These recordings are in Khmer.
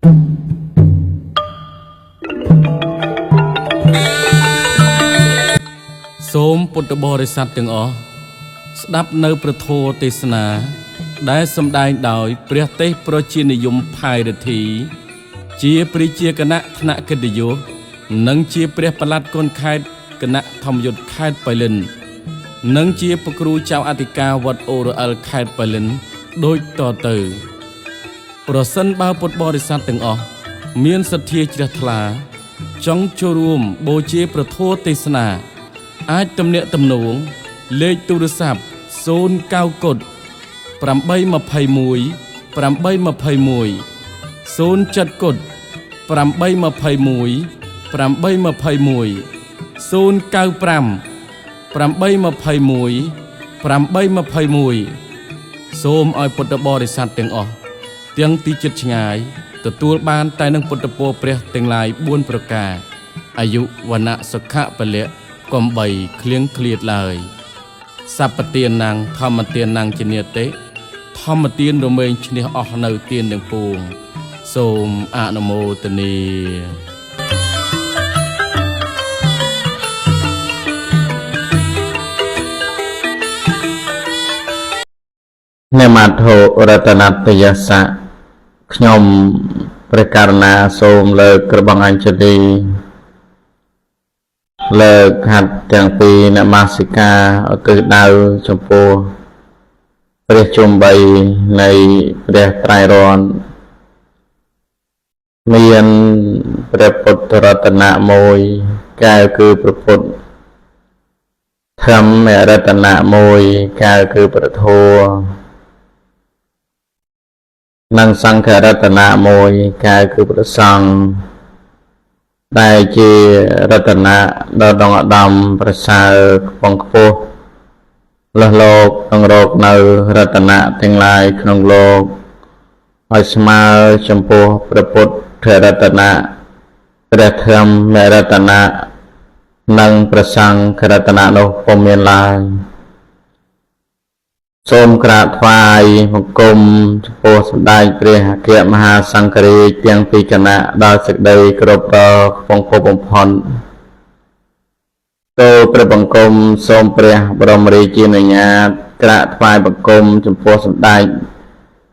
សូមពុទ្ធបរិស័ទទាំងអស់ស្ដាប់នៅព្រះធម៌ទេសនា ដែលសម្ដែងដោយព្រះទេសប្រជានិយមផាយរិទ្ធី ជាព្រះជាគណៈថ្នាក់កិត្តិយសនិងជាព្រះប្រឡាត់គុណខេត្តគណៈធម្មយុត្តខេត្តបៃលិន និងជាព្រះគ្រូចៅអធិការវត្តអូរអិលខេត្តបៃលិនដូចតទៅ ប្រសិនបើពុទ្ធបរិស័ទទាំងអស់មានសទ្ធាជ្រះថ្លា ចង់ចូលរួមបូជាព្រះធម៌ទេសនា អាចទំនាក់ទំនងលេខទូរស័ព្ទ09កុដ821 821 07កុដ821 821 095 821 821សូមឲ្យពុទ្ធបរិស័ទទាំងអស់ទាំងទីជិតឆ្ងាយទទួលបានតែនឹងពុទ្ធពរព្រះទាំងឡាយ4ប្រការអាយុវណ្ណៈសុខៈពលៈកំបីគ្លៀងឃ្លាតឡើយសัพពទានំធម្មទានំជានិតិធម្មទានរមែងឈ្នះអស់នៅទានទាំងពួងសូមអនុមោទនា នមត្ថុរតនតយសៈខ្ញុំព្រះករុណាសូមលើកក្របងអញ្ជលីលើកហាត់ទាំងពីរនមស្ការឧទ្ទិសដៅចំពោះព្រះជុំបីនៃព្រះត្រៃរតន៍មានព្រះពុទ្ធរតនៈមួយកែវគឺព្រះពុទ្ធធម្មរតនៈមួយកែវគឺព្រះធម៌និងសង្ឃរតនៈមួយកែវគឺព្រះសង្ឃដែលជារតនៈដ៏ដងឧត្តមប្រសើរខ្ពង់ខ្ពស់លះលោកនឹងរកនៅរតនៈទាំងឡាយក្នុងលោកឲ្យស្មើចំពោះព្រះពុទ្ធរតនៈព្រះធម្មរតនៈនិងព្រះសង្ឃរតនៈនោះពុំមានឡើយសូមក្រាបថ្វាយបង្គំចំពោះសម្ដេចព្រះអគ្គមហាសង្ឃរាជទាំងពីរគណៈដោយសេចក្តីគោរពដ៏ខ្ពង់ខ្ពស់បំផុតទូលព្រះបង្គំសូមព្រះបរមរាជានុញ្ញាតក្រាបថ្វាយបង្គំចំពោះសម្ដេច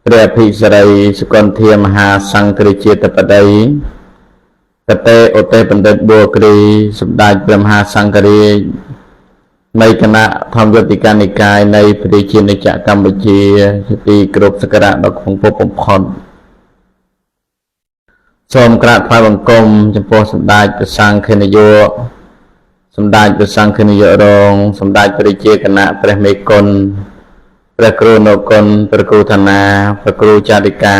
ព្រះអភិសិរីសុគន្ធាមហាសង្ឃរាជាធិបតីកតេឧទេបណ្ឌិតបួគ្រីសម្ដេចព្រះមហាសង្ឃរាជនៃគណៈធម្មយុតិកានិកាយនៃប្រជាណាចក្រកម្ពុជាជាទីគោរពសក្ការៈដ៏ខ្ពង់ខ្ពស់បំផុតសូមក្រាបថ្វាយបង្គំចំពោះសម្ដេចព្រះសង្ឃនាយកសម្ដេចព្រះសង្ឃនាយករងសម្ដេចព្រះជាគណៈព្រះមេគុណព្រះគ្រូនគុណព្រះគ្រូឋានាព្រះគ្រូចារិកា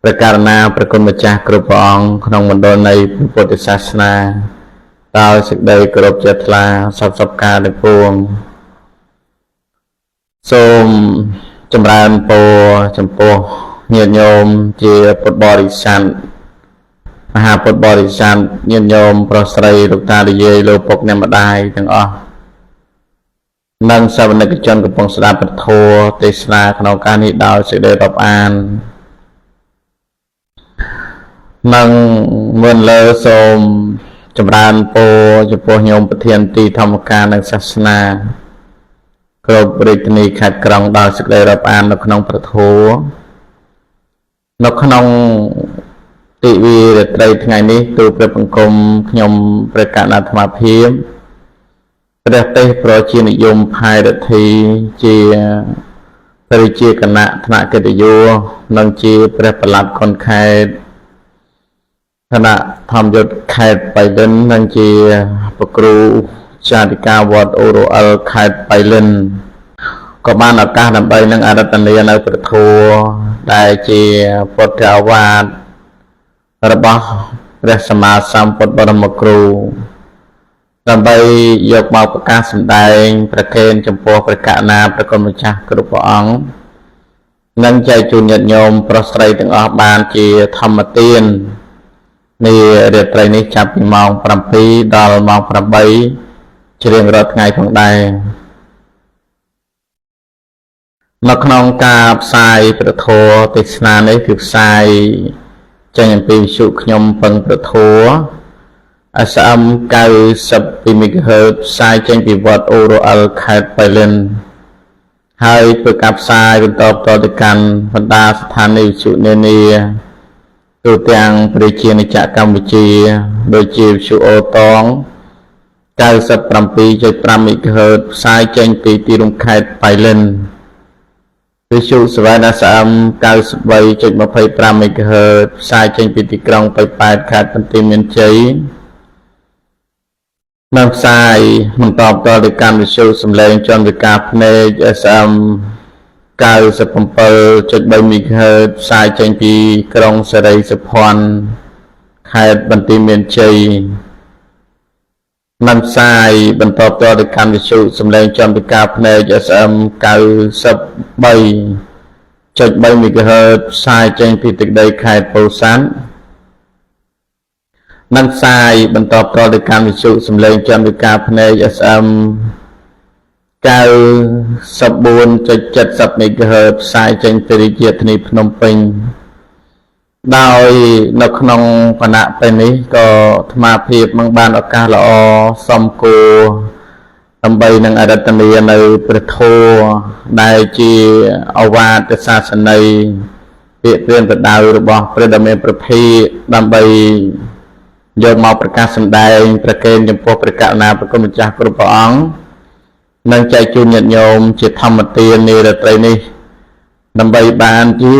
ព្រះករណាព្រះគុណម្ចាស់គ្រប់ព្រះអង្គក្នុងមណ្ឌលនៃពុទ្ធសាសនាដោយសេចក្តីគោរពជ្រះថ្លាសពសពការទាំងពួងសូមចម្រើនពរចំពោះញាតិញោមជាពុទ្ធបរិស័ទមហាពុទ្ធបរិស័ទញាតិញោមប្រុសស្រីលោកតាលោកយាយលោកពុកអ្នកម្ដាយទាំងអស់និងសាវនិកជនកំពុងស្ដាប់ព្រះធម៌ទេសនាក្នុងការនេះដោយសេចក្តីរាប់អាននិងមុនលើសូមចម្រើនពរចំពោះញោមប្រធានទីធម្មការនិងសាសនាគ្រប់រាជធានីខេត្តក្រុងដោយសេចក្តីរាប់អាននៅក្នុងព្រះធម៌នៅក្នុងទិវារាត្រីថ្ងៃនេះទូលព្រះបង្គំខ្ញុំព្រះកណ្ណាអាត្មាភាពព្រះទេសប្រជានិយមផាយរិទ្ធីជាព្រះជាគណៈថ្នាក់កិត្តិយសនិងជាព្រះប្រឡាត់ខុនខេត្តគណៈធម្មយុត្តខេត្តបៃលិននិងជាព្រះគ្រូចារិកាវត្តអូរអិលខេត្តបៃលិនក៏បានឱកាសដើម្បីនឹងអារាធនានៅព្រះធម៌ដែលជាពុទ្ធអាវាទរបស់ព្រះសម្មាសម្ពុទ្ធបរមគ្រូដើម្បីយកមកប្រកាសសម្ដែងប្រគេនចំពោះព្រះករុណាព្រះគុណម្ចាស់គ្រប់ព្រះអង្គនិងចែកជូនញាតិញោមប្រុសស្រីទាំងអស់បានជាធម្មទាននារាត្រីនេះចាប់ពីម៉ោង7ដល់ម៉ោង8ជារៀងរាល់ថ្ងៃផងដែរនៅក្នុងការផ្សាយព្រះធម៌ទេសនានេះគឺផ្សាយ ចេញអំពីវិទ្យុខ្ញុំពឹងប្រធัว SM 92 MHz ផ្សាយចេញពីវត្តអូរ៉ូអិលខេត្តប៉ៃលិនហើយធ្វើការផ្សាយបន្តបន្តទៅកាន់បណ្ដាស្ថានីយ៍វិទ្យុនានាទូទាំងប្រជាណាចក្រកម្ពុជាដូចជាវិទ្យុអូតង 97.5 MHz ផ្សាយចេញពីទីរួមខេត្តប៉ៃលិនវិទ្យុសវណ្ណ SM 93.25 MHz ផ្សាយចេញពីទីក្រុងប៉ោយប៉ែតខេត្តបន្ទាយមានជ័យនិងផ្សាយបន្តបន្តទៅកាន់វិទ្យុសំឡេងជនវិការភ្នែក SM 97.3 MHz ផ្សាយចេញពីក្រុងសិរីសុភ័ណ្ឌខេត្តបន្ទាយមានជ័យនិងផ្សាយបន្តផ្ទាល់ទៅកាន់វិទ្យុសំឡេងជនពិការភ្នែក SM 93.3 MHz ផ្សាយចេញពីទឹកដីខេត្តពោធិ៍សាត់និងផ្សាយបន្តផ្ទាល់ទៅកាន់វិទ្យុសំឡេងជនពិការភ្នែក SM 94.70 MHz ផ្សាយចេញពីរាជធានីភ្នំពេញដោយនៅក្នុងគណៈពេលនេះក៏អាត្មាភាពនឹងបានឱកាសល្អសំគួរដើម្បីនឹងអរតនីនៅព្រះធម៌ដែលជាអវាទសាសនីពាក្យព្រានបដៅរបស់ព្រះដ៏មានព្រះភិក្ខដើម្បីយកមកប្រកាសសម្ដែងប្រកេនចំពោះព្រះករុណាព្រះគុណម្ចាស់គ្រប់ព្រះអង្គនិងចែកជូនញាតិញោមជាធម្មទាននារាត្រីនេះដើម្បីបានជា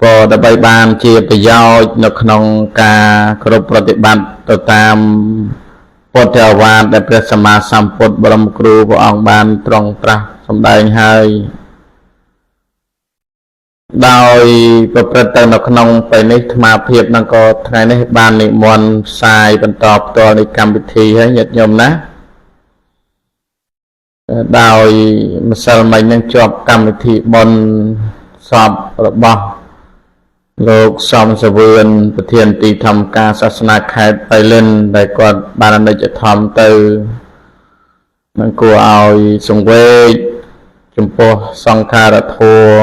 ក៏ដើម្បីបានជាប្រយោជន៍នៅក្នុងការគ្រប់ប្រតិបត្តិទៅតាមពុទ្ធអាវាទដែលព្រះសម្មាសម្ពុទ្ធបរមគ្រូព្រះអង្គបានទ្រង់ត្រាស់សម្ដែងហើយដោយប្រព្រឹត្តទៅនៅក្នុងពេលនេះអាត្មាភាពនឹងក៏ថ្ងៃនេះបាននិមន្តផ្សាយបន្តផ្ទាល់នៃកម្មវិធីហើយញាតិញោមណាដោយម្សិលមិញនឹងជាប់កម្មវិធីបុណ្យសពរបស់លោកសំសវឿនប្រធានទីធម្មការសាសនាខេត្តបៃលិនដែលគាត់បានអនិច្ចធម៌ទៅនឹងគួរឲ្យសង្វេគចំពោះសង្ខារធម៌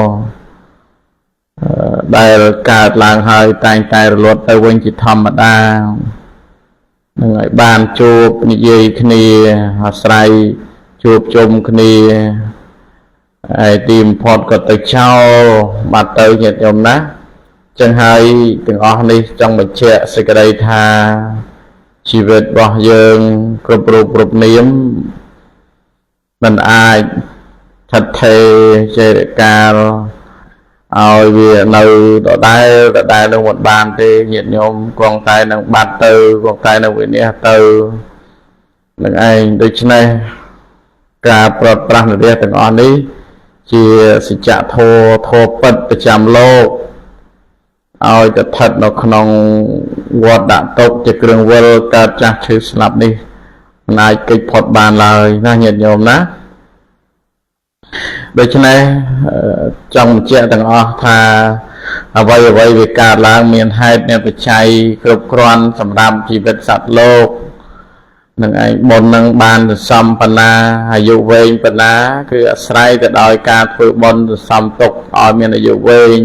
ដែលកើតឡើងហើយតែងតែរលត់ទៅវិញជាធម្មតានឹងឲ្យបានជួបនិយាយគ្នាអាស្រ័យជួបជុំគ្នាហើយទីបំផុតក៏ទៅចោលបាត់ទៅញាតិញោមណាចឹងហើយទាំងអស់នេះចង់បញ្ជាក់សេចក្តីថាជីវិតរបស់យើងគ្រប់រូបគ្រប់នាមមិនអាចថិតថេរចេរកាលឲ្យវានៅដដែលដដែលនឹងមិនបានទេញាតិញោមគង់តែនឹងបាត់ទៅគង់តែនឹងវិនិច្ឆ័យទៅនឹងឯងដូច្នេះការប្រត់ប្រាស់នរះទាំងអស់នេះជាសច្ចធម៌ធម៌ពិតប្រចាំលោកឲ្យទៅស្ថិតនៅក្នុងវត្តដាក់ទុកជាគ្រឿងវិលកើតចាស់ឈឺស្លាប់នេះមិនអាចគេចផុតបានឡើយណាញាតិញោមណាដូច្នេះចង់បញ្ជាក់ទាំងអស់ថាអ្វីអ្វីវាកើតឡើងមានហេតុមានបច្ច័យគ្រប់គ្រាន់សម្រាប់ជីវិតសត្វលោកនឹងឯងបុណ្យនឹងបានសន្សំបណ្ណាអាយុវែងបណ្ណាគឺអាស្រ័យទៅដោយការធ្វើបុណ្យសន្សំទុកឲ្យមានអាយុវែង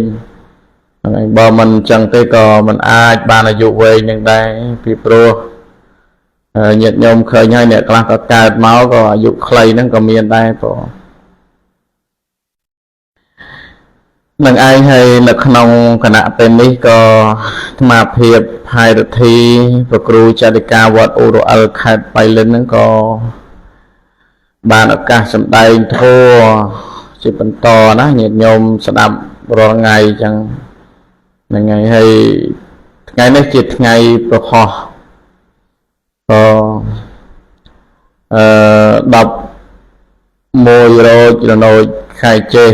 ហ្នឹងឯងបើមិនអញ្ចឹងទេក៏មិនអាចបានអាយុវែងនឹងដែរពីព្រោះញាតិញោមឃើញហើយអ្នកខ្លះក៏កើតមកក៏អាយុខ្លីហ្នឹងក៏មានដែរបងនឹងឯងហើយនៅក្នុងគណៈពេលនេះក៏អាត្មាភាពផាយរដ្ឋីប្រគ្រូចរិកាវត្តអូរ៉អិលខេត្តបៃលិនហ្នឹងក៏បានឱកាសសម្ដែងធម៌ជាបន្តណាញាតិញោមស្ដាប់រាល់ថ្ងៃអញ្ចឹងហ្នឹងហើយហើយថ្ងៃនេះជាថ្ងៃប្រហោះក៏អឺ11រោចរណោចខែចេស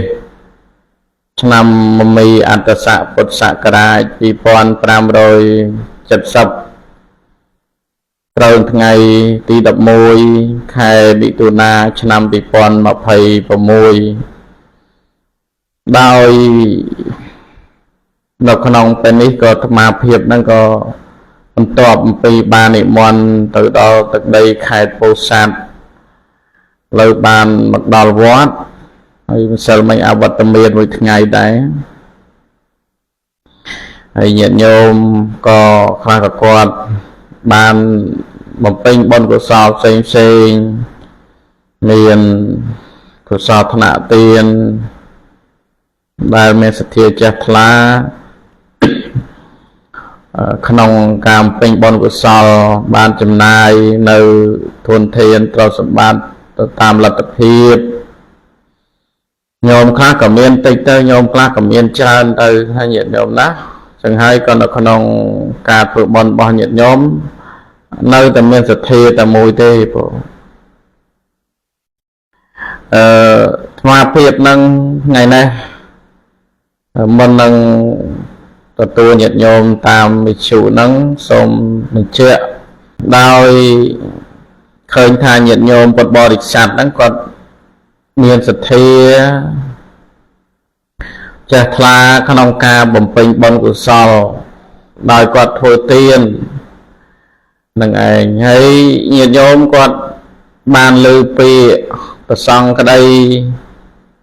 ឆ្នាំមមីអត្តស័កពុទ្ធសករាជ2570ត្រូវថ្ងៃទី11ខែមិថុនាឆ្នាំ2026ដោយនៅក្នុងពេលនេះក៏អាត្មាភាពហ្នឹងក៏បន្ទាប់អំពីបាននិមន្តទៅដល់ទឹកដីខេត្តពោធិ៍សាត់លើបានមកដល់វត្ត ហើយម្សិលមិញអវត្តមានមួយថ្ងៃដែរហើយញាតិញោមក៏ខ្លះក៏គាត់បានបំពេញបុណ្យកុសលផ្សេងផ្សេងមានកុសលថ្នាក់ទានដែលមានសទ្ធាចេះថ្លាក្នុងការបំពេញបុណ្យកុសលបានចំណាយនៅធនធានទ្រព្យសម្បត្តិទៅតាមលទ្ធភាពញោមខ្លះក៏មានតិចទៅញោមខ្លះក៏មានច្រើនទៅហើយញាតិញោមណាចឹងហើយក៏នៅក្នុងការធ្វើបុណ្យរបស់ញាតិញោមនៅតែមានសទ្ធាតែមួយទេព្រោះអឺអាត្មាភាពនឹងថ្ងៃនេះមុននឹងទទួលញាតិញោមតាមវិទ្យុហ្នឹងសូមបញ្ជាក់ដោយឃើញថាញាតិញោមពុទ្ធបរិស័ទហ្នឹងគាត់មានសទ្ធាចេះថ្លាក្នុងការបំពេញបុណ្យកុសលដោយគាត់ធ្វើទាននឹងឯងហើយញាតិញោមគាត់បានលើពាក្យប្រសង់ក្តី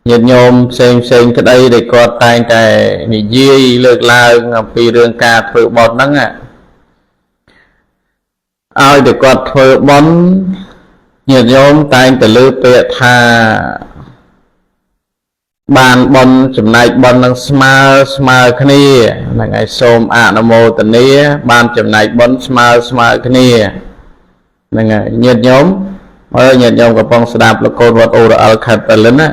ញាតិញោមផ្សេងផ្សេងក្តីដែលគាត់តែងតែនិយាយលើកឡើងអំពីរឿងការធ្វើបុណ្យហ្នឹងឲ្យតែគាត់ធ្វើបុណ្យញាតិញោមតែងតែលើពាក្យថាបានបុណ្យចំណែកបុណ្យនឹងស្មើស្មើគ្នាហ្នឹងហើយសូមអនុមោទនាបានចំណែកបុណ្យស្មើស្មើគ្នាហ្នឹងហើយញាតិញោមអើញាតិញោមកំពុងស្ដាប់លោកកូនវត្តអូរអិលខេត្តប៉ាលិនណា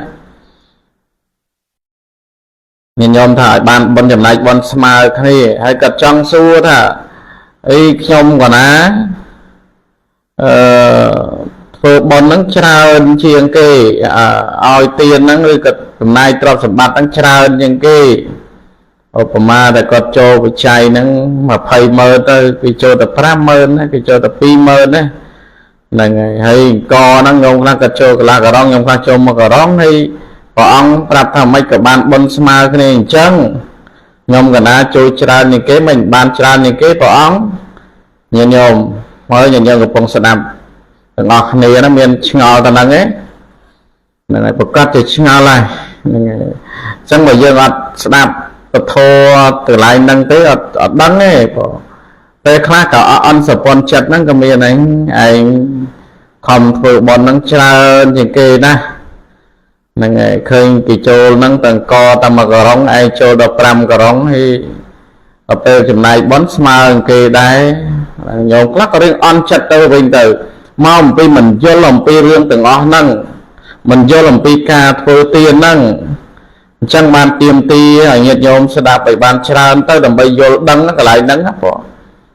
ញាតិញោមថាឲ្យបានបុណ្យចំណែកបុណ្យស្មើគ្នាហើយគាត់ចង់សួរថាអីខ្ញុំកណាអឺធ្វើបុណ្យហ្នឹងច្រើនជាងគេឲ្យទានហ្នឹងឬក៏ចំណាយទ្រព្យសម្បត្តិហ្នឹងច្រើនជាងគេឧបមាតែគាត់ចូលវិច័យហ្នឹង20ម៉ឺនទៅគេចូលតែ50000ណាគេចូលតែ20000ណាហ្នឹងហើយហើយកហ្នឹងញោមខ្លះក៏ចូលកន្លះករងញោមខ្លះចូលមកករងហើយព្រះអង្គប្រាប់ថាម៉េចក៏បានបុណ្យស្មើគ្នាអញ្ចឹងខ្ញុំកណាចូលច្រើនជាងគេមិនបានច្រើនជាងគេព្រះអង្គញាតិញោមហើយញាតិញោមកំពុងស្ដាប់ទាំងអស់គ្នាហ្នឹងមានឆ្ងល់ទៅហ្នឹងឯងហ្នឹងហើយប្រកាសជាឆ្ងល់ហើយហ្នឹងហើយអញ្ចឹងបើយើងអត់ស្ដាប់ពធកន្លែងហ្នឹងទេអត់អត់ដឹងទេព្រោះពេលខ្លះក៏អន់សពន់ចិត្តហ្នឹងក៏មានឯងឯងខំធ្វើបុណ្យហ្នឹងច្រើនជាងគេណាហ្នឹងហើយឃើញគេចូលហ្នឹងទាំងកតែមួយករងឯងចូលដល់5ករងហើយដល់ពេលចំណាយបុណ្យស្មើនឹងគេដែរញោមខ្លះក៏រឿងអន់ចិត្តទៅវិញទៅមកអំពីមិនយល់អំពីរឿងទាំងអស់ហ្នឹងមិនយល់អំពីការធ្វើទានហ្នឹងអញ្ចឹងបានទៀមទីឲ្យញាតិញោមស្ដាប់ឲ្យបានច្រើនទៅដើម្បីយល់ដឹងកន្លែងហ្នឹងណាបង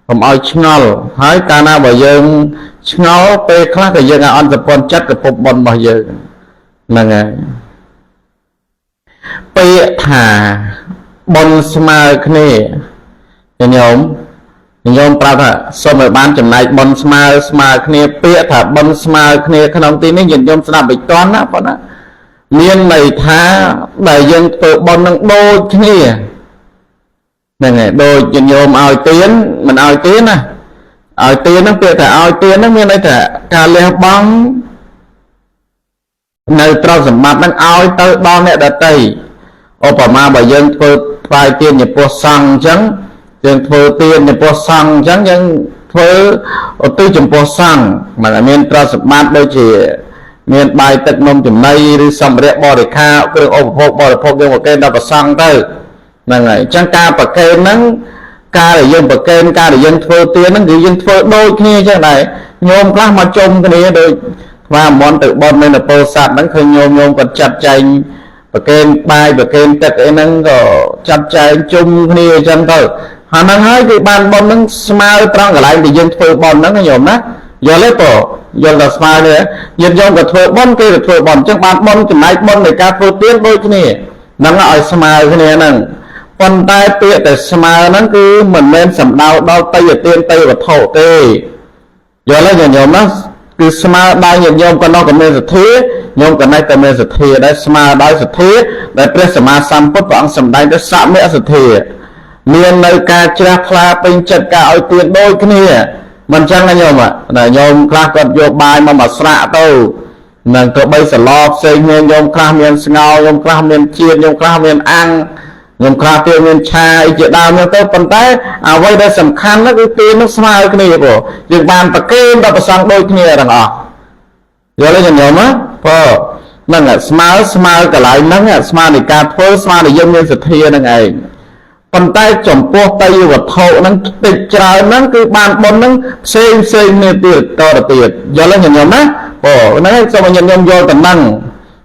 កុំឲ្យឆ្ងល់ហើយកាលណាបើយើងឆ្ងល់ពេលខ្លះក៏យើងឲ្យអន់សពន់ចិត្តកពុបបុណ្យរបស់យើងហ្នឹងហើយពាក្យថាបុណ្យស្មើគ្នាញោមញោមប្រាប់ថាសូមឲ្យបានចំណែកបុណ្យស្មើស្មើគ្នាពាក្យថាបុណ្យស្មើគ្នាក្នុងទីនេះញាតិញោមស្ដាប់ឲ្យតន់ណាបងណាមានន័យថាដែលយើងធ្វើបុណ្យនឹងដូចគ្នាហ្នឹងហើយដូចញាតិញោមឲ្យទានមិនឲ្យទានណាឲ្យទានហ្នឹងពាក្យថាឲ្យទានហ្នឹងមានន័យថាការលះបង់នៅទ្រព្យសម្បត្តិហ្នឹងឲ្យទៅដល់អ្នកដទៃឧបមាបើយើងធ្វើថ្វាយទានចំពោះសង្ឃអញ្ចឹងយើងធ្វើទានចំពោះសង្ឃអញ្ចឹងយើងធ្វើឧទ្ទិសចំពោះសង្ឃមិនមានទ្រព្យសម្បត្តិដូចជាមានបាយទឹកនំចំណីឬសម្ភារៈបរិខាគ្រឿងឧបភោគបរិភោគយើងប្រគេនដល់ព្រះសង្ឃទៅហ្នឹងហើយអញ្ចឹងការប្រគេនហ្នឹងការដែលយើងប្រគេនការដែលយើងធ្វើទានហ្នឹងគឺយើងធ្វើដូចគ្នាអញ្ចឹងដែរញោមខ្លះមកជុំគ្នាដូចថ្មមន់ទៅបន់នៅនពោធិ៍សាត់ហ្នឹងឃើញញោមញោមគាត់ចាត់ចែងប្រគេនបាយប្រគេនទឹកអីហ្នឹងក៏ចាត់ចែងជុំគ្នាអញ្ចឹងទៅហើយហ្នឹងហើយគឺបានបន់ហ្នឹងស្មើត្រង់កន្លែងដែលយើងធ្វើបន់ហ្នឹងញោមណាយល់ទេបងយល់ដល់ស្មើនេះញាតិញោមក៏ធ្វើបន់គេក៏ធ្វើបន់អញ្ចឹងបានបន់ចំណែកបន់នៃការធ្វើទានដូចគ្នាហ្នឹងឲ្យស្មើគ្នាហ្នឹងប៉ុន្តែពាក្យតែស្មើហ្នឹងគឺមិនមែនសំដៅដល់តយទានតយវត្ថុទេយល់ទេញាតិញោមណាគឺស្មើដល់ញាតិញោមក៏នោះក៏មានសទ្ធាញោមក៏នេះក៏មានសទ្ធាដែរស្មើដោយសទ្ធាដែលព្រះសម្មាសម្ពុទ្ធព្រះអង្គសម្ដែងទៅសមៈសទ្ធាមាននៅការជ្រះថ្លាពេញចិត្តការឲ្យទានដូចគ្នាមិនចឹងណាញោមណាញោមខ្លះគាត់យកបាយមកមកស្រាក់ទៅ នឹងទោះបីសឡផ្សេងគ្នាញោមខ្លះមានស្ងោញោមខ្លះមានជាតិញោមខ្លះមានអាំងញោមខ្លះទៀតមានឆាអីជាដើមហ្នឹងទៅប៉ុន្តែអ្វីដែលសំខាន់នោះគឺទាននោះស្មើគ្នាព្រោះយើងបានប្រគេនដល់ព្រះសង្ឃដូចគ្នាទាំងអស់យល់ទេញោមណាព្រោះហ្នឹងស្មើស្មើកន្លែងហ្នឹងស្មើនៃការធ្វើស្មើនៃយើងមានសទ្ធាហ្នឹងឯងប៉ុន្តែចំពោះតយវត្ថុហ្នឹងតិចច្រើនហ្នឹងគឺបានបុណ្យហ្នឹងផ្សេងផ្សេងគ្នាទៀតតទៅទៀតយល់ទេញោមណាព្រោះហ្នឹងឯងសូមឲ្យញាតិញោមយល់តំណឹង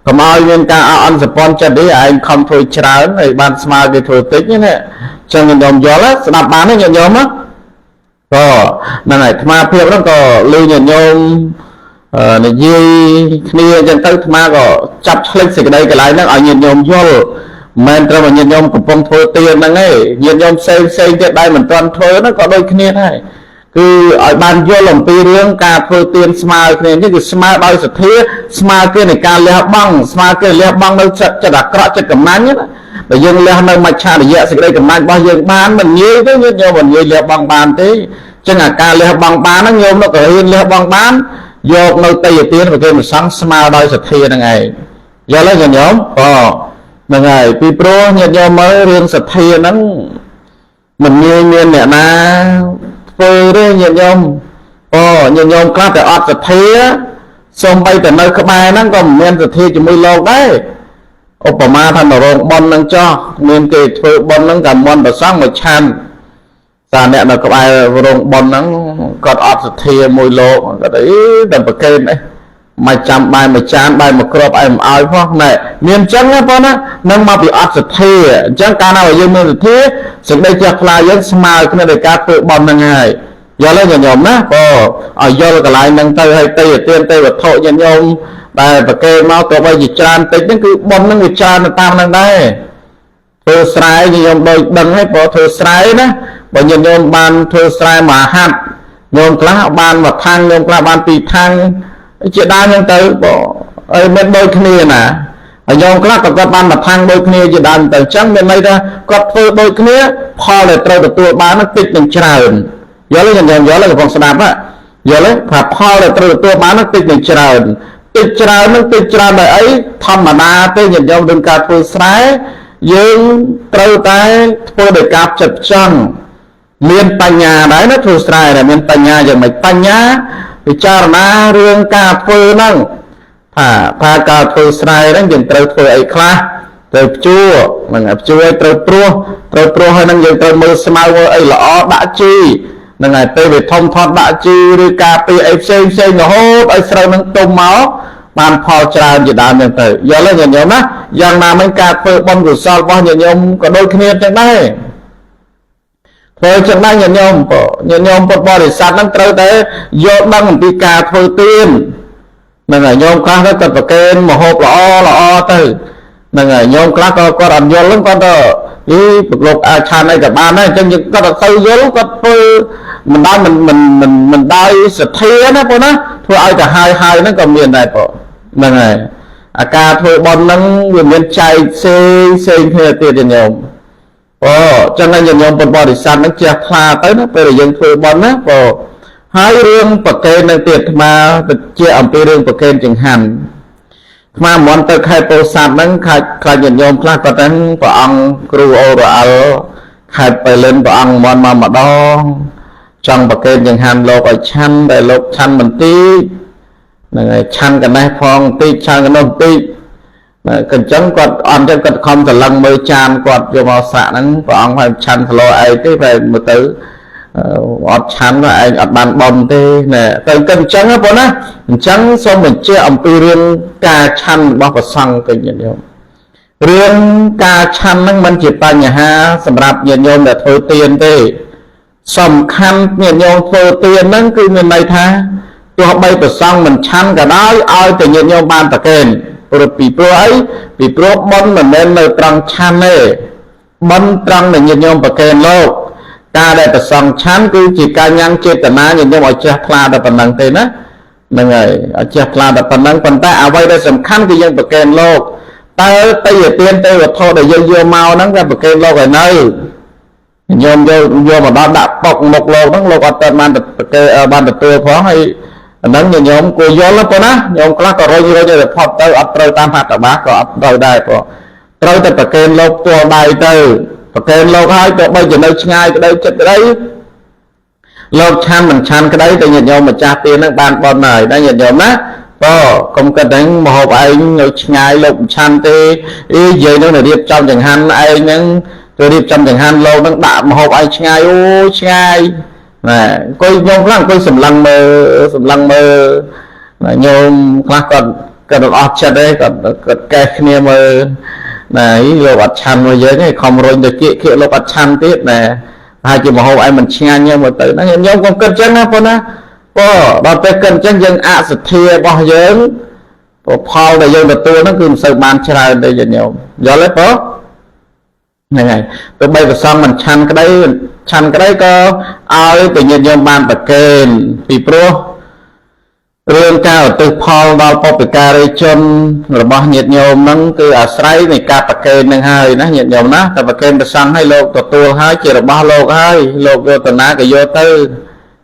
កុំឲ្យមានការអន់សពន់ចិត្តទេឯងខំធ្វើច្រើនហើយបានស្មើគេធ្វើតិចណាចឹងញាតិញោមយល់ស្ដាប់បានទេញាតិញោមណាក៏ហ្នឹងហើយអាត្មាភាពហ្នឹងក៏ឮញាតិញោមនិយាយគ្នាអញ្ចឹងទៅអាត្មាក៏ចាប់ឆ្លិចសេចក្តីកន្លែងហ្នឹងឲ្យញាតិញោមយល់មិនមែនត្រឹមតែញាតិញោមកំពុងធ្វើទានហ្នឹងទេញាតិញោមផ្សេងផ្សេងទៀតដែលមិនទាន់ធ្វើហ្នឹងក៏ដូចគ្នាដែរគឺឲ្យបានយល់អំពីរឿងការធ្វើទានស្មើគ្នានេះគឺស្មើដោយសទ្ធាស្មើគ្នានៃការលះបង់ស្មើគ្នាលះបង់នៅចិត្តចិត្តអាក្រក់ចិត្តកំណាញ់ណាបើយើងលះនៅមច្ឆរិយៈសេចក្តីកំណាញ់របស់យើងបានមិនងាយទេញាតិញោមមិនងាយលះបង់បានទេចឹងអាការលះបង់បានហ្នឹងញោមនោះក៏រៀនលះបង់បានយកនៅតេយ្យទានប្រគេនសង្ឃស្មើដោយសទ្ធាហ្នឹងឯងយល់ទេញាតិញោមអូហ្នឹងហើយពីព្រោះញាតិញោមមើលរឿងសទ្ធាហ្នឹងមិនងាយមានអ្នកណាធ្វើទេញាតិញោមអូញាតិញោមខ្លះតែអត់សទ្ធាសូម្បីតែនៅក្បែរហ្នឹងក៏មិនមានសទ្ធាជាមួយលោកដែរឧបមាថាមករោងប៉ុនហ្នឹងចោះមានគេធ្វើប៉ុនហ្នឹងក៏មន់ប្រសង់មកឆាន់តាអ្នកនៅក្បែររោងប៉ុនហ្នឹងគាត់អត់សទ្ធាមួយលោកគាត់អីតែប្រកេនអីមកចាំបាយមួយចានបាយមួយគ្រាប់ឯងមិនឲ្យផងណែមានអញ្ចឹងណាបងណានឹងមកពីអត់សទ្ធាអញ្ចឹងកាលណាបើយើងមានសទ្ធាសេចក្តីជ្រះថ្លាយើងស្មើគ្នាដោយការធ្វើបុណ្យហ្នឹងហើយយល់ទេញាតិញោមណាក៏ឲ្យយល់កន្លែងហ្នឹងទៅឲ្យទៅទានទៅវត្ថុញាតិញោមដែលប្រកេនមកទោះបីជាច្រើនតិចហ្នឹងគឺបុណ្យហ្នឹងវាច្រើនទៅតាមហ្នឹងដែរធ្វើស្រែញាតិញោមដូចដឹងហើយព្រោះធ្វើស្រែណាបើញាតិញោមបានធ្វើស្រែមួយហាត់ញោមខ្លះបានមួយខាងញោមខ្លះបានពីរខាងជាដើមហ្នឹងទៅបើអីមិនដូចគ្នាណាហើយញោមខ្លះក៏គាត់បានមួយខាងដូចគ្នាជាដើមទៅអញ្ចឹងមានន័យថាគាត់ធ្វើដូចគ្នាផលដែលត្រូវទទួលបានហ្នឹងតិចនឹងច្រើនយល់ទេញោមយល់ទេកំពុងស្ដាប់ហ៎យល់ទេថាផលដែលត្រូវទទួលបានហ្នឹងតិចនឹងច្រើនតិចច្រើនហ្នឹងតិចច្រើនដោយអីធម្មតាទេញាតិញោមរឿងការធ្វើស្រែយើងត្រូវតែធ្វើដោយការផ្ចិតផ្ចង់មានបញ្ញាដែរណាធ្វើស្រែដែលមានបញ្ញាយ៉ាងម៉េចបញ្ញាពិចារណារឿងការធ្វើហ្នឹងថាការធ្វើស្រែហ្នឹងយើងត្រូវធ្វើអីខ្លះត្រូវភ្ជួរហ្នឹងភ្ជួរឲ្យត្រូវព្រោះត្រូវព្រោះហើយហ្នឹងយើងត្រូវមើលស្មៅមើលអីល្អដាក់ជីហ្នឹងហើយពេលវាធំធាត់ដាក់ជីឬការពីអីផ្សេងផ្សេងរហូតឲ្យស្រូវហ្នឹងទុំមកបានផលច្រើនជាដើមហ្នឹងទៅយល់ទេញាតិញោមណាយ៉ាងណាមិញការធ្វើបុណ្យកុសលរបស់ញាតិញោមក៏ដូចគ្នាចឹងដែរធ្វើចឹងដែរញាតិញោមញាតិញោមពុទ្ធបរិស័ទហ្នឹងត្រូវតែយល់ដឹងអំពីការធ្វើទានហ្នឹងហើយញោមខ្លះទៅគាត់ប្រគេនមហូបល្អល្អទៅហ្នឹងហើយញោមខ្លះក៏គាត់អត់យល់ហ្នឹងគាត់ទៅអីលោកអាចឆានអីក៏បានដែរអញ្ចឹងយើងគាត់អត់ទៅយល់គាត់ធ្វើមិនដល់មិនមិនមិនមិនដោយសទ្ធាណាបងណាធ្វើឲ្យទៅហើយហើយហ្នឹងក៏មានដែរបងហ្នឹងហើយអាការធ្វើបុណ្យហ្នឹងវាមានចែកផ្សេងផ្សេងគ្នាទៀតញោមអូចឹងហើយញោមពុទ្ធបរិស័ទហ្នឹងជះថ្លាទៅណាពេលដែលយើងធ្វើបុណ្យណាបងហើយរឿងប្រកេននៅទៀតអាត្មាទៅជាអំពីរឿងប្រកេនចង្ហាន់អាត្មាមិនទៅខេត្តពោធិ៍សាត់ហ្នឹងខ្លាចខ្លាចញាតិញោមខ្លះគាត់ហ្នឹងព្រះអង្គគ្រូអូរ៉ាអល់ខេត្តបៃលិនព្រះអង្គមន់មកម្ដងចង់ប្រកេនចង្ហាន់លោកឲ្យឆាន់តែលោកឆាន់បន្តិចហ្នឹងហើយឆាន់កណេះផងបន្តិចឆាន់កណោះបន្តិចបាទក៏អញ្ចឹងគាត់អត់ចឹងគាត់ខំស្រឡឹងមើលចានគាត់យកមកសាក់ហ្នឹងព្រះអង្គឲ្យឆាន់ស្លោឯងទេបែរមើលទៅអត់ឆាន់ឯងអត់បានបំទេណែទៅគិតអញ្ចឹងណាបងណាអញ្ចឹងសូមបញ្ជាក់អំពីរឿងការឆាន់របស់ព្រះសង្ឃទៅញាតិញោមរឿងការឆាន់ហ្នឹងមិនជាបញ្ហាសម្រាប់ញាតិញោមដែលធ្វើទានទេសំខាន់ញាតិញោមធ្វើទានហ្នឹងគឺមានន័យថាទោះបីព្រះសង្ឃមិនឆាន់ក៏ដោយឲ្យតែញាតិញោមបានប្រគេនព្រោះពីព្រោះអីពីព្រោះបុណ្យមិនមែននៅត្រង់ឆាន់ទេបុណ្យត្រង់ដែលញាតិញោមប្រគេនលោកការដែលប្រសងឆាន់គឺជាការញ៉ាំងចេតនាញាតិញោមឲ្យចេះថ្លាតែប៉ុណ្្នឹងទេណាហ្នឹងហើយឲ្យចេះថ្លាតែប៉ុណ្្នឹងប៉ុន្តែអ្វីដែលសំខាន់គឺយើងប្រគេនលោកតើតេយ្យទានទេវត្ថុដែលយើងយកមកហ្នឹងវាប្រគេនលោកឲ្យនៅញោមយកយកមកដល់ដាក់ប៉ុកមុខលោកហ្នឹងលោកអត់ទាន់បានប្រគេបានទទួលផងហើយ អាហ្នឹងញោមគួរយល់ប៉ុណ្ណាញោមខ្លះក៏រុញរុញឲ្យផុតទៅអត់ត្រូវតាមហត្ថបាសក៏អត់ត្រូវដែរព្រោះត្រូវតែប្រកេនលោកផ្ទាល់ដៃទៅប្រកេនលោកហើយទោះបីជានៅឆ្ងាយក្តីចិត្តក្តីលោកឆាន់មិនឆាន់ក្តីតែញាតិញោមម្ចាស់ទានហ្នឹងបានបន់ហើយណាញាតិញោមណាបើកុំគិតហ្នឹងមហូបឯងនៅឆ្ងាយលោកមិនឆាន់ទេអីយាយហ្នឹងរៀបចំចង្ហាន់ឯងហ្នឹងទៅរៀបចំចង្ហាន់លោកហ្នឹងដាក់មហូបឯងឆ្ងាយអូឆ្ងាយណាអង្គុយញោមខ្លះអង្គុយសម្លឹងមើលសម្លឹងមើលណាញោមខ្លះគាត់គាត់អត់ចិត្តទេគាត់គាត់កេះគ្នាមើលណាលោកអត់ឆាន់មកយើងទេខំរុញទៅគៀកគៀកលោកអត់ឆាន់ទៀតណាហើយជាមហូបឯងមិនឆ្ងាញ់ទេមើលទៅណាញោមកុំគិតចឹងណាប៉ុណ្ណាបើដល់ពេលគិតអញ្ចឹងយើងអសទ្ធារបស់យើងផលដែលយើងទទួលហ្នឹងគឺមិនសូវបានច្រើនទេញោមយល់ទេបងហ្នឹងហើយទោះបីប្រសំមិនឆាន់ក្តីឆាន់ក្តីក៏ឲ្យតែញាតិញោមបានប្រកេនពីព្រោះរឿងការឧទ្ទិសផលដល់បុព្វការីជនរបស់ញាតិញោមហ្នឹងគឺអាស្រ័យនៃការប្រកេនហ្នឹងហើយណាញាតិញោមណាតែប្រកេនប្រសង់ឲ្យលោកទទួលហើយជារបស់លោកហើយលោកយកទៅណាក៏យកទៅ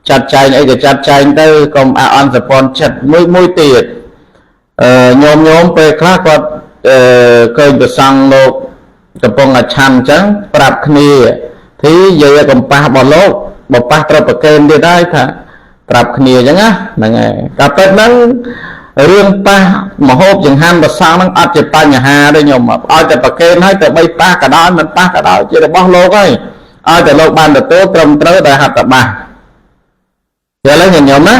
ចាត់ចែងអីក៏ចាត់ចែងទៅកុំអអន់សពន់ចិត្តមួយមួយទៀតអឺញោមញោមពេលខ្លះគាត់អឺឃើញប្រសង់លោកកំពុងតែឆាន់អញ្ចឹងប្រាប់គ្នាធីយាយកំប៉ះរបស់លោកបើប៉ះត្រូវប្រកេនទៀតហើយថាប្រាប់គ្នាអញ្ចឹងណាហ្នឹងហើយកាពិតហ្នឹងរឿងប៉ះមហូបចង្ហាន់ប្រសងហ្នឹងអត់ជាបញ្ហាទេញោមឲ្យតែប្រកេនហើយទៅបីប៉ះក៏ដោយមិនប៉ះក៏ដោយជារបស់លោកហើយឲ្យតែលោកបានទទួលត្រឹមត្រូវដោយហត្ថបាសយល់ទេញោមណា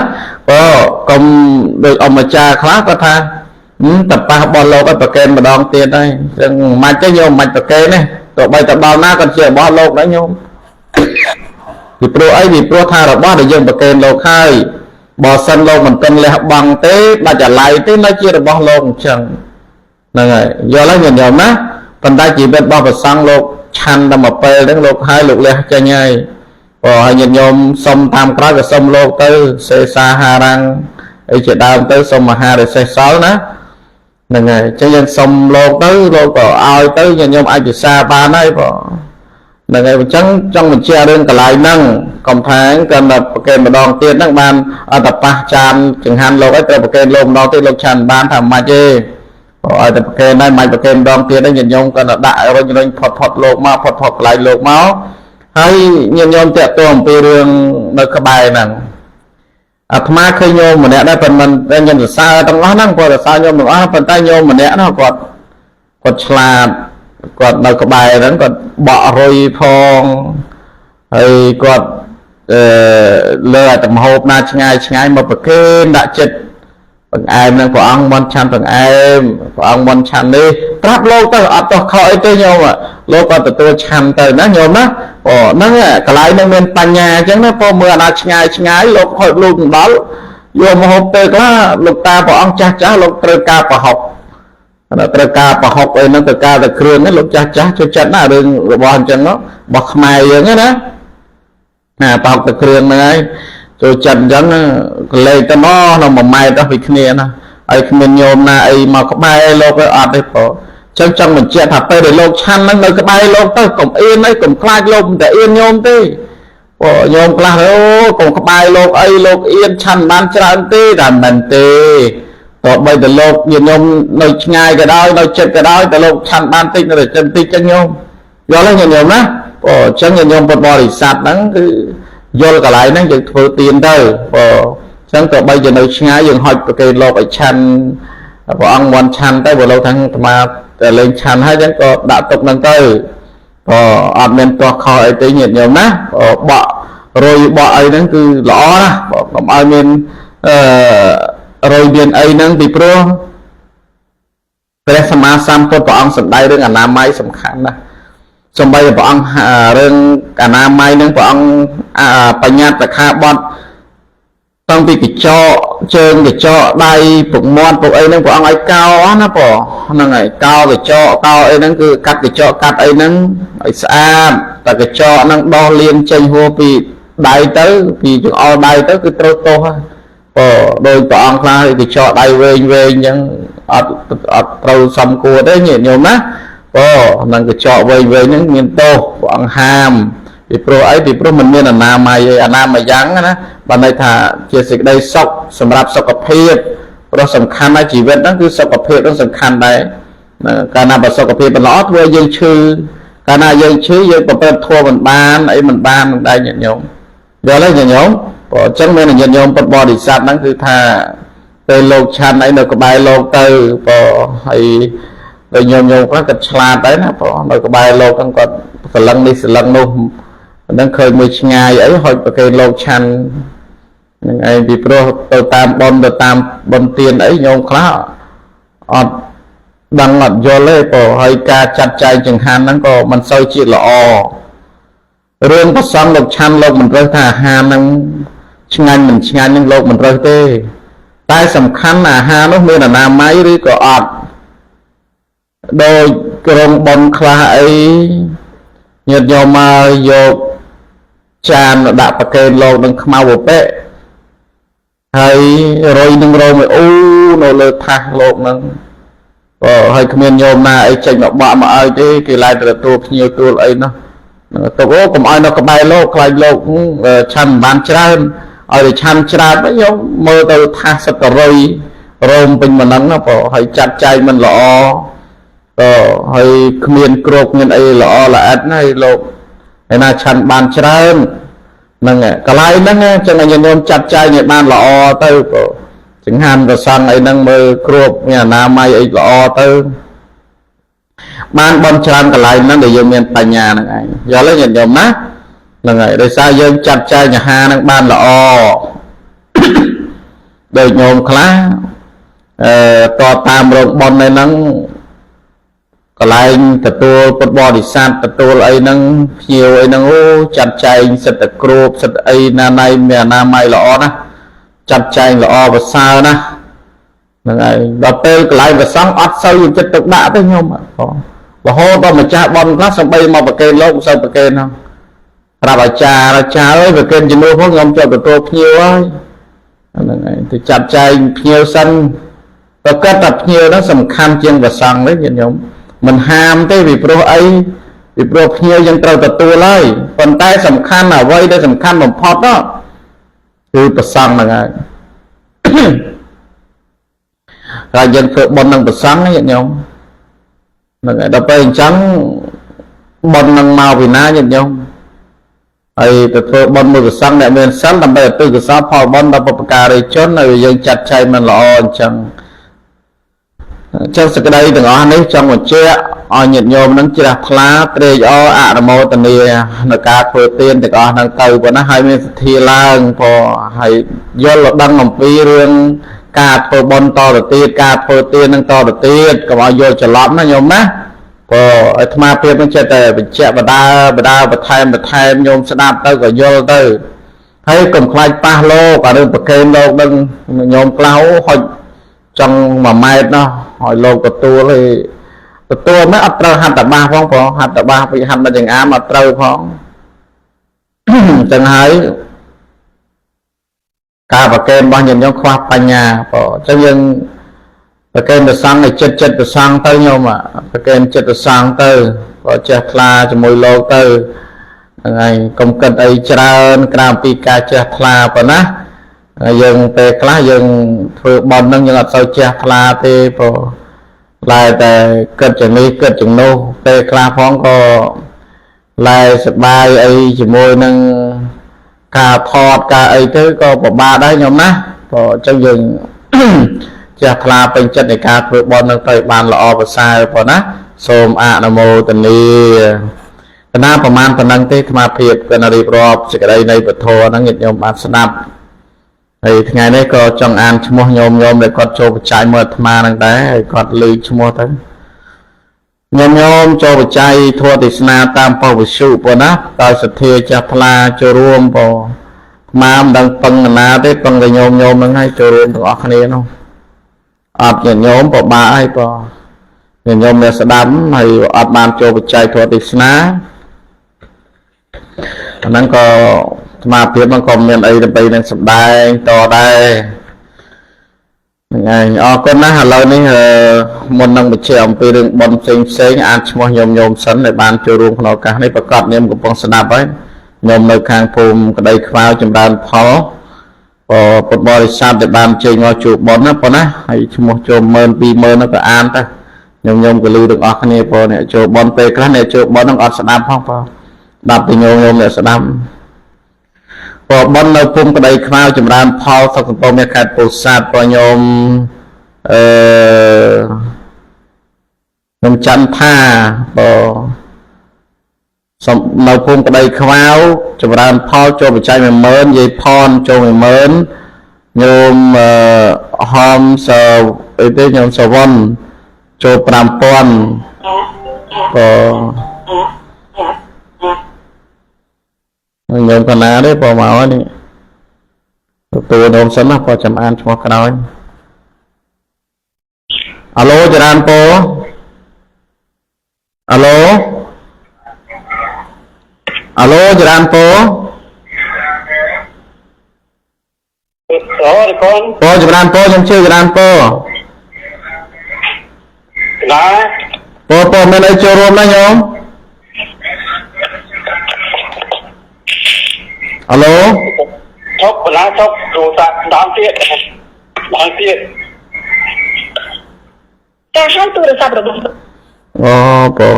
បើកុំដូចអម្ចាស់ខ្លះគាត់ថាតប៉ះរបស់លោកឲ្យប្រកេនម្ដងទៀតហើយអញ្ចឹងមិនទេញោមមិនប្រកេនទេទោះបីទៅដល់ណាក៏ជារបស់លោកដែរញោមពីព្រោះអីពីព្រោះថារបស់ដែលយើងប្រកេនលោកហើយបើសិនលោកមិនទាន់លះបង់ទេដាច់អាល័យទេនៅជារបស់លោកអញ្ចឹងហ្នឹងហើយយល់ហើយញោមណាប៉ុន្តែជីវិតរបស់ព្រះសង្ឃលោកឆាន់តែមួយពេលហ្នឹងលោកហើយលោកលះចេញហើយបើឲ្យញាតិញោមសុំតាមក្រោយក៏សុំលោកទៅសេសាហារាំងអីជាដើមទៅសុំអាហារដែលសេះសល់ណាហ្នឹងហើយអញ្ចឹងយើងសុំលោកទៅលោកក៏ឲ្យទៅញាតិញោមអាចពិសាបានហើយបងហ្នឹងហើយអញ្ចឹងចង់បញ្ជាក់រឿងកន្លែងហ្នឹងកំផាងគាត់តែប្រកេនម្ដងទៀតហ្នឹងបានអត់តប៉ះចានចង្ហាន់លោកឲ្យត្រូវប្រកេនលោកម្ដងទៀតលោកឆាន់បានថាមិនទេបើឲ្យតែប្រកេនដែរមិនប្រកេនម្ដងទៀតហ្នឹងញាតិញោមគាត់តែដាក់រុញរុញផុតផុតលោកមកផុតផុតកន្លែងលោកមកហើយញាតិញោមតាក់ទងអំពីរឿងនៅក្បែរហ្នឹងអាត្មាឃើញញោមម្នាក់ដែរប៉ុន្តែខ្ញុំសរសើរទាំងអស់ហ្នឹងគាត់សរសើរញោមទាំងអស់ប៉ុន្តែញោមម្នាក់នោះគាត់គាត់ឆ្លាតគាត់នៅក្បែរហ្នឹងគាត់បក់រុយផងហើយគាត់អឺលើឲ្យតំហូបណាឆ្ងាយឆ្ងាយមកប្រគេនដាក់ចិត្តបង្អែមនឹងព្រះអង្គមន់ឆាន់បង្អែមព្រះអង្គមន់ឆាន់នេះប្រាប់លោកទៅអត់ទោះខុសអីទេញោមលោកក៏ទទួលឆាន់ទៅណាញោមណាអូហ្នឹងកន្លែងហ្នឹងមានបញ្ញាអញ្ចឹងណាព្រោះមើលអាណាឆ្ងាយឆ្ងាយលោកហុចលោកមិនដល់យកមកហូបទៅខ្លះលោកតាព្រះអង្គចាស់ចាស់លោកត្រូវការប្រហុកត្រូវការប្រហុកអីហ្នឹងត្រូវការតែគ្រឿងហ្នឹងលោកចាស់ចាស់ចូលចិត្តណារឿងរបស់អញ្ចឹងរបស់ខ្មែរយើងណាណាប្រហុកតែគ្រឿងហ្នឹងហើយចូលចិត្តអញ្ចឹងកលេចទៅមកនៅ1ម៉ែត្រទៅពីគ្នាណាហើយគ្មានញោមណាអីមកក្បែរលោកអត់ទេព្រោះចឹងចង់បញ្ជាក់ថាពេលដែលលោកឆាន់ហ្នឹងនៅក្បែរលោកទៅកុំអៀនអីកុំខ្លាចលោកមិនតែអៀនញោមទេព្រោះញោមខ្លះអូកុំក្បែរលោកអីលោកអៀនឆាន់បានច្រើនទេតែមិនទេទោះបីតែលោកញាតិញោមនៅឆ្ងាយក៏ដោយនៅចិត្តក៏ដោយតែលោកឆាន់បានតិចនៅតែចិនតិចចឹងញោមយល់ទេញាតិញោមណាព្រោះអញ្ចឹងញាតិញោមពុទ្ធបរិស័ទហ្នឹងគឺយល់កន្លែងហ្នឹងយើងធ្វើទៀនទៅព្រោះអញ្ចឹងទោះបីជានៅឆ្ងាយយើងហុចប្រគេនលោកឲ្យឆាន់ព្រះអង្គមន់ឆាន់ទៅបើលោកថាអាត្មាតែលេងឆាន់ហើយអញ្ចឹងក៏ដាក់ទុកហ្នឹងទៅព្រោះអត់មានទាស់ខុសអីទេញាតិញោមណាបក់រុយបក់អីហ្នឹងគឺល្អណាស់កុំឲ្យមានអឺរុយមានអីហ្នឹងពីព្រោះព្រះសម្មាសម្ពុទ្ធព្រះអង្គសម្ដែងរឿងអនាម័យសំខាន់ណាស់សំបីព្រះអង្គរឿងអនាម័យហ្នឹងព្រះអង្គបញ្ញត្តិសិក្ខាបទតាំងពីកញ្ចក់ជើងកញ្ចក់ដៃពុកមាត់ពុកអីហ្នឹងព្រះអង្គឲ្យកោណាបងហ្នឹងហើយកោកញ្ចក់កោអីហ្នឹងគឺកាត់កញ្ចក់កាត់អីហ្នឹងឲ្យស្អាតតែកញ្ចក់ហ្នឹងដោះលាងចេញហួរពីដៃទៅពីចង្អុលដៃទៅគឺត្រូវទោសហើយបើដោយព្រះអង្គខ្លះកញ្ចក់ដៃវែងវែងអញ្ចឹងអត់អត់ត្រូវសំគួរទេញាតិញោមណាបើនឹងកញ្ចក់វែងវែងហ្នឹងមានទោសព្រះអង្គហាម ពីព្រោះអីពីព្រោះมันមានអនាម័យអីអនាម័យយ៉ាងណាបានន័យថាជាសេចក្តីសុខសម្រាប់សុខភាពព្រោះសំខាន់ណាស់ជីវិតហ្នឹងគឺសុខភាពហ្នឹងសំខាន់ដែរកាលណាបើសុខភាពមិនល្អធ្វើឲ្យយើងឈឺកាលណាយើងឈឺយើងប្រព្រឹត្តធម៌មិនបានអីមិនបានមិនដែរញាតិញោមយល់ទេញាតិញោមព្រោះអញ្ចឹងមានញាតិញោមពុទ្ធបរិស័ទហ្នឹងគឺថាពេលលោកឆាន់អីនៅក្បែរលោកទៅព្រោះហើយដូចញោមញោមខ្លះគាត់ឆ្លាតដែរណាព្រោះនៅក្បែរលោកហ្នឹងគាត់សលឹងនេះសលឹងនោះហ្នឹងឃើញមួយឆ្ងាយអីហុចប្រគេនលោកឆាន់ហ្នឹងឯងពីព្រោះទៅតាមប៉ុនទៅតាមប៉ុនទៀនអីញោមខ្លះអត់ដឹងអត់យល់ទេព្រោះហើយការចាត់ចែងចង្ហាន់ហ្នឹងក៏មិនសូវជាល្អរឿងប្រសងលោកឆាន់លោកមិនរើសថាអាហារហ្នឹងឆ្ងាញ់មិនឆ្ងាញ់ហ្នឹងលោកមិនរើសទេតែសំខាន់អាហារនោះមានអនាម័យឬក៏អត់ដោយក្រុងប៉ុនខ្លះអីញាតិញោមមកយកចានដាក់ប្រគេនលោកនឹងខ្មៅពពែហើយរុយនឹងរោមអូនៅលើថាសលោកនឹងបើហើយគ្មានញោមណាអីចេញមកបាក់មកឲ្យទេគេឡើងទៅទទួលភ្ញៀវទួលអីនោះទៅអូកុំឲ្យនៅក្បែរលោកខ្លាចលោកឆាន់មិនបានច្រើនឲ្យតែឆាន់ច្រើនទៅញោមមើលទៅថាសសិតតរុយរោមពេញម្នឹងណាបើហើយចាត់ចែងមិនល្អក៏ហើយគ្មានគ្រោកមានអីល្អល្អិតណាហើយលោកឯណាឆាន់បានច្រើនហ្នឹងកន្លែងហ្នឹងចឹងឲ្យញោមចាត់ចែងឲ្យបានល្អទៅបើចង្ហាន់ប្រសង់អីហ្នឹងមើលគ្របមានអនាម័យអីល្អទៅបានបនច្រើនកន្លែងហ្នឹងដែលយើងមានបញ្ញាហ្នឹងឯងយល់ទេញាតិញោមណាហ្នឹងហើយដោយសារយើងចាត់ចែងអាហារហ្នឹងបានល្អដោយញោមខ្លះអឺតតាមរោងប៉ុនហ្នឹងកន្លែងទទួលពុទ្ធបរិស័ទទទួលអីហ្នឹងភ្ញៀវអីហ្នឹងអូចាត់ចែងសិតតែគ្របសិតអីណាណៃមានអនាម័យល្អណាស់ចាត់ចែងល្អប្រសើរណាស់ហ្នឹងហើយដល់ពេលកន្លែងប្រសង់អត់សូវយកចិត្តទុកដាក់ទេញោមបងរហូតដល់ម្ចាស់បនខ្លះសំបីមកប្រគេនលោកសូវប្រគេនហ្នឹងប្រាប់អាចារ្យអាចារ្យអើយប្រគេនជំនួសផងខ្ញុំចូលទទួលភ្ញៀវហើយហ្នឹងហើយទៅចាត់ចែងភ្ញៀវសិនប្រកាសថាភ្ញៀវហ្នឹងសំខាន់ជាងប្រសង់ទេញាតិញោមមិនហាមទេពីព្រោះអីពីព្រោះភ្ញៀវយើងត្រូវទទួលហើយប៉ុន្តែសំខាន់អ្វីដែលសំខាន់បំផុតនោះគឺប្រសង់ហ្នឹងហើយ ហើយយើងធ្វើបុណ្យនឹងប្រសង់ញាតិញោមហ្នឹងហើយដល់ពេលអញ្ចឹងបុណ្យនឹងមកពីណាញាតិញោមហើយទៅធ្វើបុណ្យមួយប្រសង់អ្នកមានសិលដើម្បីឧទ្ទិសកុសលផលបុណ្យដល់បុព្វការីជនហើយយើងចាត់ចែងមិនល្អអញ្ចឹងចឹងសក្តីទាំងអស់នេះចង់បញ្ជាក់ឲ្យញាតិញោមនឹងជ្រះថ្លាត្រេកអរអនុមោទនានៅការធ្វើទានទាំងអស់ហ្នឹងទៅប៉ុណ្ណាហើយមានសទ្ធាឡើងព្រោះហើយយល់ដឹងអំពីរឿងការធ្វើបុណ្យតទៅទៀតការធ្វើទាននឹងតទៅទៀតកុំឲ្យយល់ច្រឡំណាញោមណាព្រោះអាត្មាភាពនឹងចិត្តតែបញ្ជាក់បដាបដាបន្ថែមបន្ថែមញោមស្ដាប់ទៅក៏យល់ទៅហើយកុំខ្លាចប៉ះលោកអារឿងប្រគេនលោកនឹងញោមខ្លះហុចចង់1ម៉ែត្រណោះឲ្យលោកទទួលឲ្យទទួលមិនអត់ត្រូវហត្ថបាសផងព្រោះហត្ថបាសពីហត្ថមកចង្អាមអត់ត្រូវផងអញ្ចឹងហើយការប្រគេនរបស់ញាតិញោមខ្វះបញ្ញាព្រោះអញ្ចឹងយើងប្រគេនប្រសង់ឲ្យចិត្តចិត្តប្រសង់ទៅញោមប្រគេនចិត្តប្រសង់ទៅក៏ចេះថ្លាជាមួយលោកទៅហ្នឹងហើយកុំគិតអីច្រើនក្រៅពីការចេះថ្លាប៉ុណ្ណាយើងពេលខ្លះយើងធ្វើបន់ហ្នឹងយើងអត់សូវចេះថ្លាទេព្រោះឡែតែគិតយ៉ាងនេះគិតយ៉ាងនោះពេលខ្លះផងក៏ឡែសបាយអីជាមួយនឹងការថតការអីទៅក៏ពិបាកដែរញោមណាព្រោះអញ្ចឹងយើង ចេះថ្លាពេញចិត្តនៃការធ្វើបន់នឹងទៅបានល្អប្រសើរប៉ុណ្ណាសូមអនុមោទនាកណាប្រមាណប៉ុណ្ណឹងទេអាត្មាភាពកណារៀបរាប់សេចក្តីនៃពធហ្នឹងញាតិញោមបានស្ដាប់ហើយថ្ងៃនេះក៏ចង់អានឈ្មោះញោមញោមដែលគាត់ចូលបច្ច័យមើលអាត្មាហ្នឹងដែរហើយគាត់ឮឈ្មោះទៅញោមញោមចូលបច្ច័យធម៌ទេសនាតាមប៉ុស្តិ៍វិទ្យុប៉ុណ្ណាដោយសទ្ធាចាស់ថ្លាចូលរួមប៉ុអាត្មាមិនដឹងពឹងណាទេពឹងតែញោមញោមហ្នឹងហើយចូលរួមទាំងអស់គ្នានោះអត់ញាតិញោមពិបាកហើយប៉ុញាតិញោមអ្នកស្ដាប់ហើយអត់បានចូលបច្ច័យធម៌ទេសនាអាហ្នឹងក៏អាត្មាភាពហ្នឹងក៏មានអីដើម្បីនឹងសម្ដែងតដែរហ្នឹងឯងអរគុណណាស់ឥឡូវនេះមុននឹងបញ្ជាក់អំពីរឿងបុណ្យផ្សេងផ្សេងអានឈ្មោះញោមញោមសិនដែលបានចូលរួមក្នុងឱកាសនេះប្រកាសញោមកំពុងស្ដាប់ហើយ ញោមនៅខាងភូមិក្តីខ្វៅចម្រើនផល ពុទ្ធបរិស័ទដែលបានជើញមកជួបបុណ្យណាប៉ុណ្ណាហើយឈ្មោះចូល10000 20000នោះក៏អានទៅញោមក៏លឺទាំងអស់គ្នាប៉ុអ្នកចូលបុណ្យពេលខ្លះអ្នកចូលបុណ្យនឹងអត់ស្ដាប់ផងប៉ុស្ដាប់តែញោមអ្នកស្ដាប់ប៉ុបុណ្យនៅភូមិក្តីខ្មៅចម្រើនផលសុខសង្គមខេត្តពោធិ៍សាត់ប៉ុញោមអឺខ្ញុំច័ន្ទថាប៉ុសំនៅភូមិក្តីខ្វៅចម្រើនផលចូលបច្ច័យ10000យាយផនចូល10000ញោមហមសអីទេញោមសវណ្ណចូល5000ក៏ញោមកណាទេបើមកនេះទទួលញោមសិនណាបើចាំអានឈ្មោះក្រោយអាឡូចរានពោអាឡូអាឡូចរានពោ អូកូន ពោចម្រើនពោខ្ញុំជឿចម្រើនពោ ណា ពោពោមានអីចូលរួមណាញោមអាឡូ ឈប់បណ្ណាឈប់ទូរស័ព្ទដើមទៀតដើមទៀត ការហៅទូរស័ព្ទរបស់ អូពោ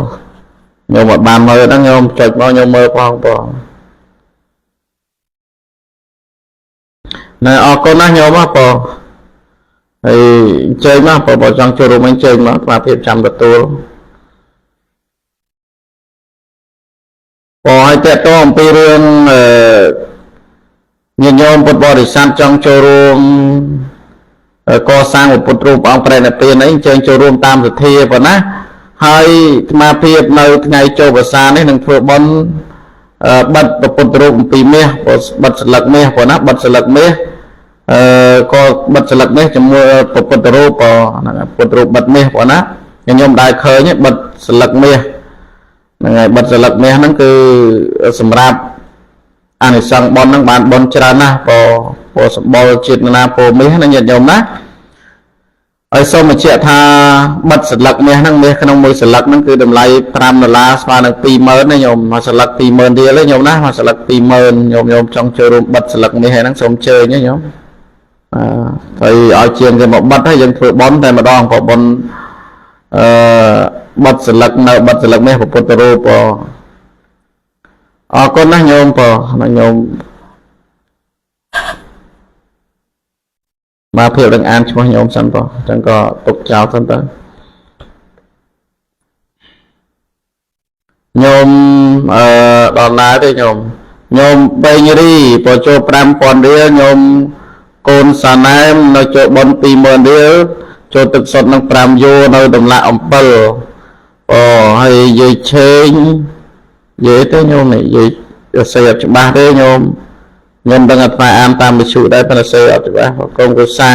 ញោមអត់បានមើលហ្នឹងញោមចុចមកញោមមើលផងពោណែអរគុណណាស់ញោមពោហើយអញ្ជើញមកពោបើចង់ចូលរួមអញ្ជើញមកស្មារភាពចាំទទួលពោឲ្យតេតអំពីរឿងអឺញាតិញោមពុទ្ធបរិស័ទចង់ចូលរួមកសាងពុទ្ធរូបអង្គព្រះនិព្វានអីអញ្ជើញចូលរួមតាមសទ្ធាប៉ុណ្ណាហើយអាត្មាភាពនៅថ្ងៃចូលវស្សានេះនឹងធ្វើបុណ្យបិទពុទ្ធរូបអំពីមាសបិទស្លឹកមាសប៉ុណ្ណាបិទស្លឹកមាសអឺក៏បិទស្លឹកមាសជាមួយពុទ្ធរូបហ្នឹងពុទ្ធរូបបិទមាសប៉ុណ្ណាខ្ញុំដែរឃើញបិទស្លឹកមាសហ្នឹងហើយបិទស្លឹកមាសហ្នឹងគឺសម្រាប់អានិសង្សបុណ្យហ្នឹងបានបុណ្យច្រើនណាស់ពោពោសម្បុរជាតិណាពោមាសណាញាតិញោមណាហើយសូមបញ្ជាក់ថាបិទស្លឹកមាសហ្នឹងមាសក្នុងមួយស្លឹកហ្នឹងគឺតម្លៃ5ដុល្លារស្មើនឹង20000ណាញោមមួយស្លឹក20000រៀលទេញោមណាមួយស្លឹក20000ញោមញោមចង់ចូលរួមបិទស្លឹកមាសហ្នឹងសូមអញ្ជើញណាញោមអឺហើយឲ្យជាងគេមកបិទហើយយើងធ្វើបុណ្យតែម្ដងព្រោះបុណ្យអឺបិទស្លឹកនៅបិទស្លឹកមាសពុទ្ធរូបអរគុណណាស់ញោមបើញោមមកភាពនឹងអានឈ្មោះញោមសិនបើអញ្ចឹងក៏ទុកចោលសិនទៅញោមអឺដល់ណាទេញោមញោមបេងរីបើចូល5000រៀលញោមកូនសាណែមនៅចូលបុណ្យ20000រៀលចូលទឹកសុទ្ធនឹង5យោនៅដំឡាក់អំពិលអូហើយយាយឆេងយាយទេញោមនេះយាយសេអត់ច្បាស់ទេញោមខ្ញុំដឹងអាត្មាអានតាមវិទ្យុដែរប៉ុន្តែសេអត់ច្បាស់កុំកុសា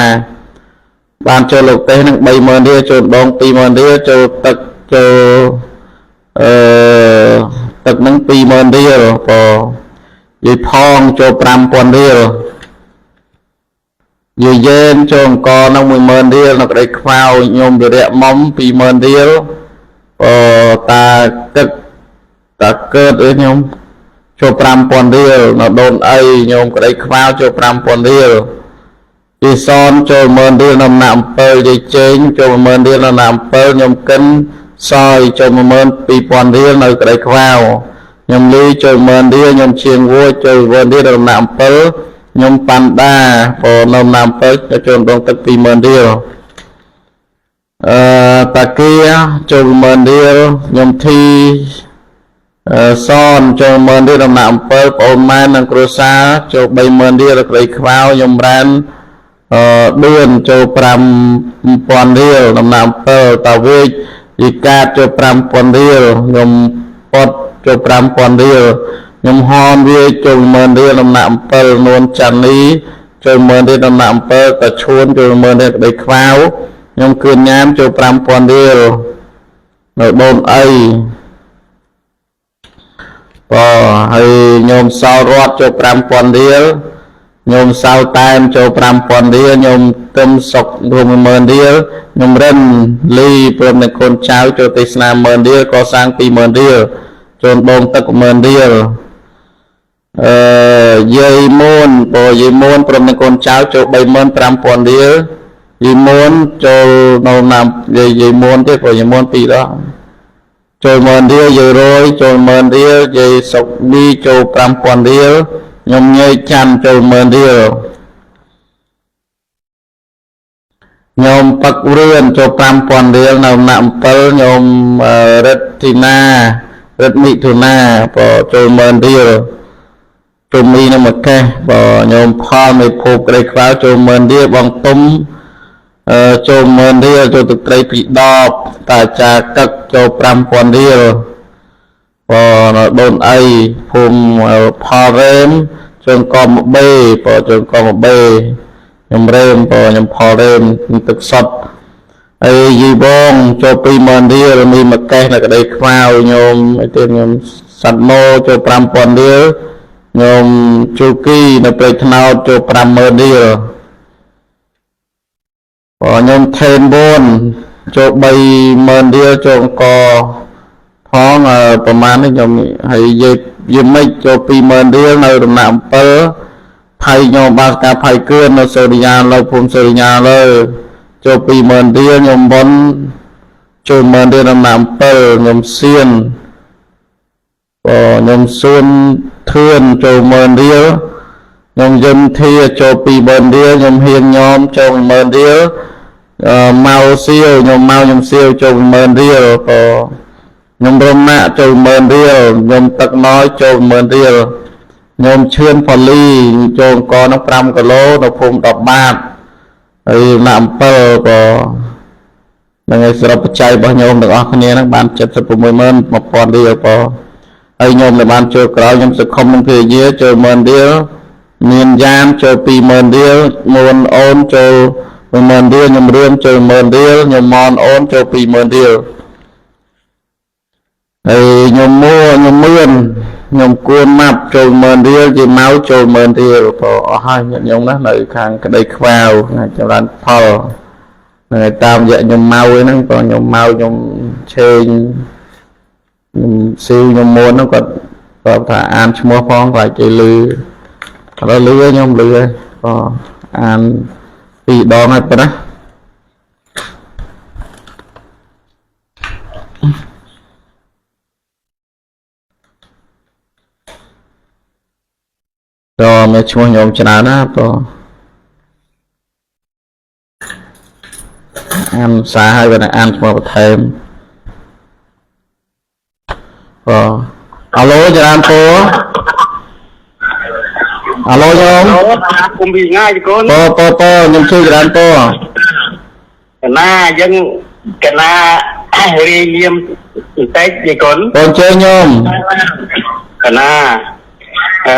បានចូលលោកទេសនឹង30000រៀលចូលដង20000រៀលចូលទឹកចូលអឺទឹកនឹង20000រៀលក៏យាយផងចូល5000រៀលយាយយេនចូលអង្គនឹង10000រៀលនៅក្តីខ្វៅញោមវិរៈមុំ20000រៀលអតាទឹកតាកើតអីញោមចូល5000រៀលនៅដូនអីញោមក្តីខ្វៅចូល5000រៀលយីសនចូល10000រៀលនៅណាអំពើយាយជេងចូល10000រៀលនៅណាអំពើញោមកិនសយចូល12000រៀលនៅក្តីខ្វៅញោមលីចូល10000រៀលញោមឈៀងវួចចូល10000រៀលនៅណាអំពើញោមប៉ាន់ដាព្រនៅណាអំពើចូលដងទឹក20000រៀលអឺតាគាចូល10000រៀលញោមធីសនចូល10000រៀលដំណាក់អំពើប្អូនម៉ែនិងគ្រួសារចូល30000រៀលក្រីខ្វៅខ្ញុំរ៉ែនអឺឌឿនចូល5000រៀលដំណាក់អំពើតាវេកយីកាតចូល5000រៀលខ្ញុំពតចូល5000រៀលខ្ញុំហនវាចូល10000រៀលដំណាក់អំពើនួនចាន់នីចូល10000រៀលដំណាក់អំពើតាឈួនចូល10000រៀលក្តីខ្វៅខ្ញុំគឿនញ៉ាមចូល5000រៀលនៅដូនអីបើហើយញោមសោរតចូល5000រៀលញោមសៅតែមចូល5000រៀលញោមទឹមសុករួម10000រៀលញោមរិនលីព្រមនឹងកូនចៅចូលទេសនា10000រៀលកសាង20000រៀលចូលបងទឹក10000រៀល អឺយាយមួនបើយាយមួនព្រមនឹងកូនចៅចូល35000រៀលយាយមួនចូលនៅណាំយាយមួនទៀតព្រោះយាយមួនពីរដងចូល10000រៀលយាយរយចូល10000រៀលយាយសុកឌីចូល5000រៀលខ្ញុំញ៉ៃច័ន្ទចូល10000រៀលខ្ញុំពឹករឿនចូល5000រៀលនៅណាក់7ខ្ញុំរិទ្ធធីណារិទ្ធមិថុនាបើចូល10000រៀលជុំមីនៅមកេះបើញោមផលមេភពក្តីខ្វៅចូល10000រៀលបងទុំចូល10000រៀលចូលទឹកត្រីពីដបតាចាកឹកចូល5000រៀលបើដូនអីភូមិផលរេមជើងកមបេបើជើងកមបេខ្ញុំរេមបើខ្ញុំផលរេមទឹកសុទ្ធអីយីបងចូល20000រៀលមីមកេះនៅក្តីខ្វៅញោមអីទៀតញោមសត្វម៉ូចូល5000រៀលញោមជូគីនៅព្រៃថ្នោតចូល50000រៀលបើញោមថេនបួនចូល30000រៀលចូលអង្គផងប្រហែលនេះញោមហើយយាយមិចចូល20000រៀលនៅរំណាក់7ផៃញោមបាសកាផៃគឿននៅសូរិយាលើភូមិសូរិយាលើចូល20000រៀលញោមបនចូល10000រៀលរំណាក់7ញោមសៀនបើញោមសួនធឿនចូល10000រៀលខ្ញុំយឹមធាចូល20000រៀលខ្ញុំហៀងញោមចូល10000រៀលម៉ៅសៀវខ្ញុំម៉ៅខ្ញុំសៀវចូល10000រៀលក៏ខ្ញុំរមណាក់ចូល10000រៀលខ្ញុំទឹកណយចូល10000រៀលខ្ញុំឈឿនផលីចូលអង្គនឹង5គីឡូនៅភូមិ10បាតហើយណាក់7ក៏នឹងឲ្យសរុបបច្ច័យរបស់ញោមទាំងអស់គ្នានឹងបាន761,000រៀលក៏ហើយញោមដែលបានចូលក្រោយខ្ញុំសុខុមនឹងភរិយាចូល10000រៀលមានយ៉ាមចូល20000រៀលមួនអូនចូល10000រៀលខ្ញុំរឿមចូល10000រៀលខ្ញុំមនអូនចូល20000រៀលហើយខ្ញុំមួខ្ញុំមឿនខ្ញុំគួនម៉ាប់ចូល10000រៀលជាម៉ៅចូល10000រៀលក៏អស់ហើយញាតិញោមណានៅខាងក្តីខ្វៅចម្រើនផលហ្នឹងហើយតាមរយៈខ្ញុំម៉ៅហ្នឹងក៏ខ្ញុំម៉ៅខ្ញុំឆេងខ្ញុំស៊ីវខ្ញុំមួនហ្នឹងគាត់គាត់ថាអានឈ្មោះផងខ្លាចគេលឺឥឡូវលឺខ្ញុំលឺហើយក៏អានពីរដងហើយប៉ុណ្ណាក៏មានឈ្មោះខ្ញុំច្រើនណាក៏អានសារហើយបើអានឈ្មោះបន្ថែមក៏អាឡូច្រើនពរអាឡូញោម គុំពីងាយកូន ពពពខ្ញុំជួយច្រើនពរ កណាយើងកណារាយនាមបន្តិចយាយកូន បងជើញោមក ណាអឺ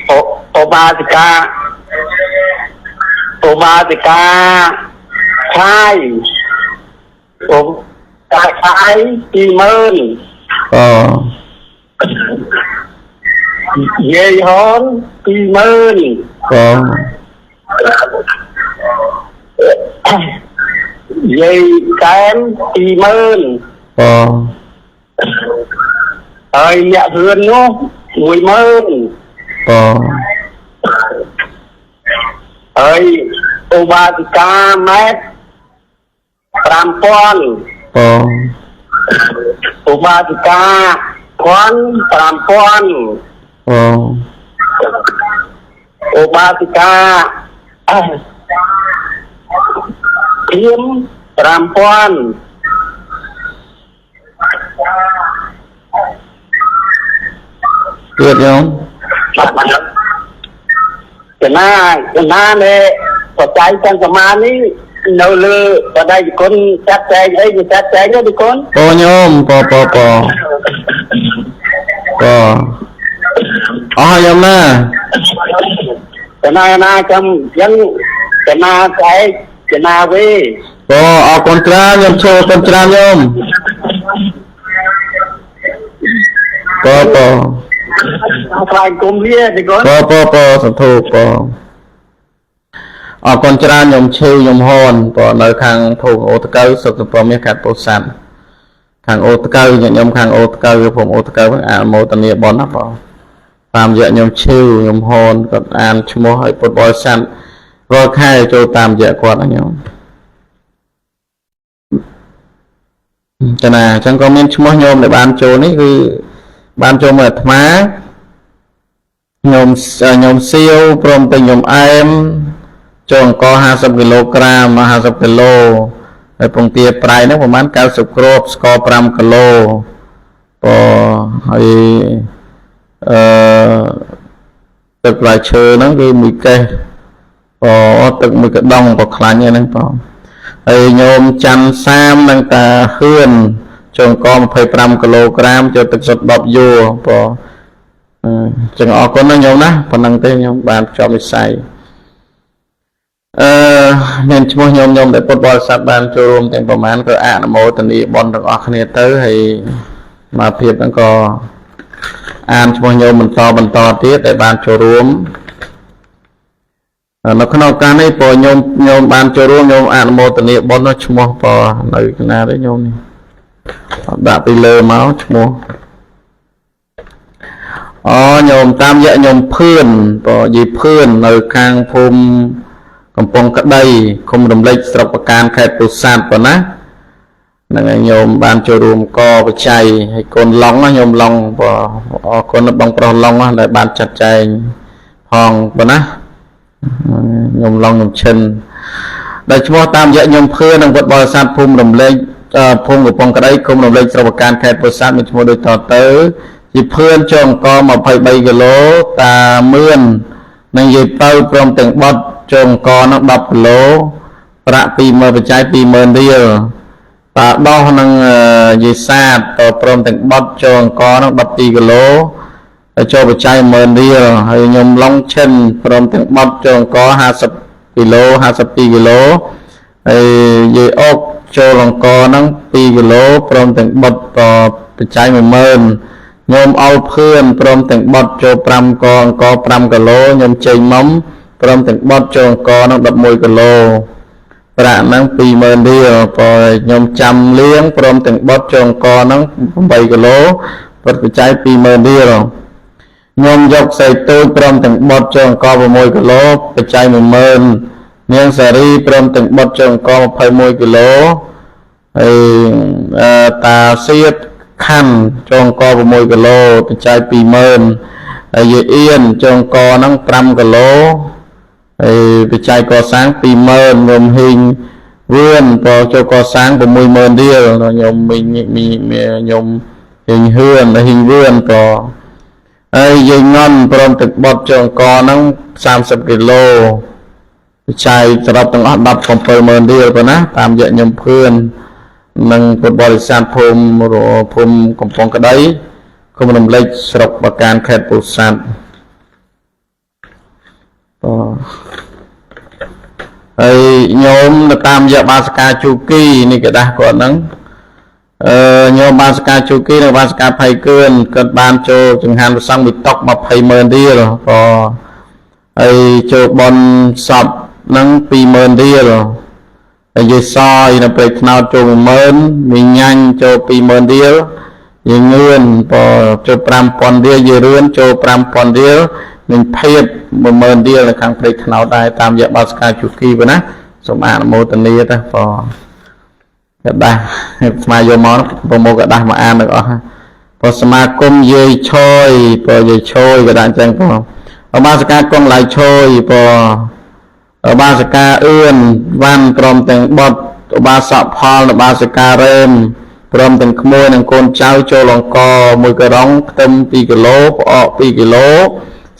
អូអូបាសិកាអូបាសិកាឆាយអូកាឆាយ20000 ក៏ យាយហន20000 ក៏ យាយកែម20000 ក៏ ហើយអ្នកវឿននោះ10000 ក៏ ហើយឧបាសិកាម៉ែត5000 ក៏ ឧបាសិកាខន5000 ក៏ ឧបាសិកាអះធៀម5000 ទៀតញោម កណាកណានេះបច្ច័យទាំងប្រមាណនេះនៅលើបដិគុណចាត់ចែងអីវាចាត់ចែងទេគុណ ពញោមពពពពអស់ហើយញោមណា កណាណាចាំអញ្ចឹងកណាចែកកណាវេ ពអរគុណច្រើនញោមឈរអរគុណច្រើនញោមពព ខ្លាចគុំលាទេគុណ ពពពសន្ធោពអរគុណច្រើនញោមឈឺញោមហនពនៅខាងភូមិអូតកៅសុខសពមាសខេត្តពោធិ៍សាត់ ខាងអូតកៅញាតិញោមខាងអូតកៅភូមិអូតកៅហ្នឹងអនុមោទនាបុណ្យណាបងតាមរយៈញោមឈីវញោមហនគាត់អានឈ្មោះឲ្យពុទ្ធបរិស័ទរាល់ខែចូលតាមរយៈគាត់ណាញោមចាណាអញ្ចឹងក៏មានឈ្មោះញោមដែលបានចូលនេះគឺបានចូលមកអាត្មាញោមញោមសៀវព្រមទាំងញោមអែមចូលអង្គ50គីឡូក្រាម50គីឡូហើយពងទាប្រៃហ្នឹងប្រហែល90គ្រាប់ស្ករ5គីឡូពហើយអឺទឹកផ្លែឈើហ្នឹងគឺមួយកេះពទឹកមួយកដងក៏ខ្លាញ់ហ្នឹងបងហើយញោមច័ន្ទសាមនិងតាហឿនចូលអង្គ25គីឡូក្រាមចូលទឹកសុទ្ធ10យួរពចឹងអរគុណណាញោមណាប៉ុណ្ណឹងទេញោមបានភ្ជាប់វិស័យអឺមានឈ្មោះញោមញោមដែលពុទ្ធបរិស័ទបានចូលរួមទាំងប្រមាណក៏អនុមោទនាបុណ្យទាំងអស់គ្នាទៅហើយមកភាពហ្នឹងក៏អានឈ្មោះញោមបន្តបន្តទៀតដែលបានចូលរួមនៅក្នុងឱកាសនេះព្រោះញោមញោមបានចូលរួមញោមអនុមោទនាបុណ្យឈ្មោះពនៅណាទេញោមនេះដាក់ពីលើមកឈ្មោះអូញោមតាមយៈញោមភឿនពយីភឿននៅខាងភូមិកំពង់ក្តីឃុំរំលេចស្រុកបកានខេត្តពោធិ៍សាត់ប៉ុណ្ណាហ្នឹងហើយញោមបានចូលរួមកបច្ច័យហើយកូនឡុងញោមឡុងពអរគុណបងប្រុសឡុងដែលបានចាត់ចែងផងប៉ុណ្ណាញោមឡុងញោមឈិនដែលឈ្មោះតាមរយៈញោមភឿននិងវត្តបរិស័ទភូមិរំលេចភូមិកំពង់ក្តីឃុំរំលេចស្រុកបកានខេត្តពោធិ៍សាត់មានឈ្មោះដូចតទៅជាភឿនចងក23គីឡូតាមឿននិងយាយពៅព្រមទាំងបត់ចងកនោះ10គីឡូប្រាក់20000បច្ច័យ20000រៀលតាដោះនឹងយាយសាទតព្រមទាំងបត់ចងកនោះ12គីឡូហើយចូលបច្ច័យ10000រៀលហើយខ្ញុំឡុងឈិនព្រមទាំងបត់ចងក50គីឡូ52គីឡូហើយយាយអុកចូលអង្គហ្នឹង2គីឡូព្រមទាំងបត់តបច្ច័យ10000ញោមអល់ភឿនព្រមទាំងបត់ចូល5កអង្គ5គីឡូញោមចេងមុំព្រមទាំងបត់ចូលអង្គហ្នឹង11គីឡូប្រាក់ហ្នឹង20000រៀលក៏ខ្ញុំចាំលៀងព្រមទាំងបត់ចូលអង្គហ្នឹង8គីឡូពុទ្ធបច្ច័យ20000រៀលខ្ញុំយកសៃតូចព្រមទាំងបត់ចូលអង្គ6គីឡូបច្ច័យ10000នាងសារីព្រមទាំងបត់ចូលអង្គ21គីឡូហើយតាសៀតខណ្ឌចងក6គីឡូបច្ច័យ20000ហើយយាយអៀនចងកហ្នឹង5គីឡូហើយបច្ច័យកសាង20000ញោមហ៊ីងវឿនក៏ចូលកសាង60000រៀលញោមមីញោមហ៊ីងហឿនហ៊ីងវឿនក៏ហើយយាយងន់ព្រមទាំងបត់ចងកហ្នឹង30គីឡូបច្ច័យសរុបទាំងអស់170,000រៀលប៉ុណ្ណាតាមរយៈញោមភឿននិងពុទ្ធបរិស័ទភូមិកំពង់ក្តីឃុំរំលេចស្រុកបកានខេត្តពោធិ៍សាត់ហើយញោមនៅតាមរយៈបាសកាជូគីនេះកដាស់គាត់ហ្នឹងអឺញោមបាសកាជូគីនិងបាសកាផៃគឿនគាត់បានចូលចង្ហាន់ប្រសង់មួយតុក200,000រៀលក៏ហើយចូលបនសពហ្នឹង20000រៀលហើយយាយសយនៅព្រៃថ្នោតចូល10000មីញ៉ាញ់ចូល20000រៀលយាយងឿនក៏ចូល5000រៀលយាយរឿនចូល5000រៀលនិងភាព10000រៀលនៅខាងព្រៃថ្នោតដែរតាមរយៈបាសកាជូគីប៉ុណ្ណាសូមអនុមោទនាទៅបងកដាស់ស្មាយកមកប្រមូលកដាស់មកអានទាំងអស់ព្រោះសមាគមយាយឆយព្រោះយាយឆយក៏ដាក់អញ្ចឹងបងបាសកាកងឡៃឆយព្រោះបាសកាអឿនវ៉ាន់ព្រមទាំងបុត្រឧបាសកផលឧបាសិការ៉េមព្រមទាំងក្មួយនិងកូនចៅចូលអង្គ1ការុងខ្ទឹម2គីឡូផ្អក2គីឡូ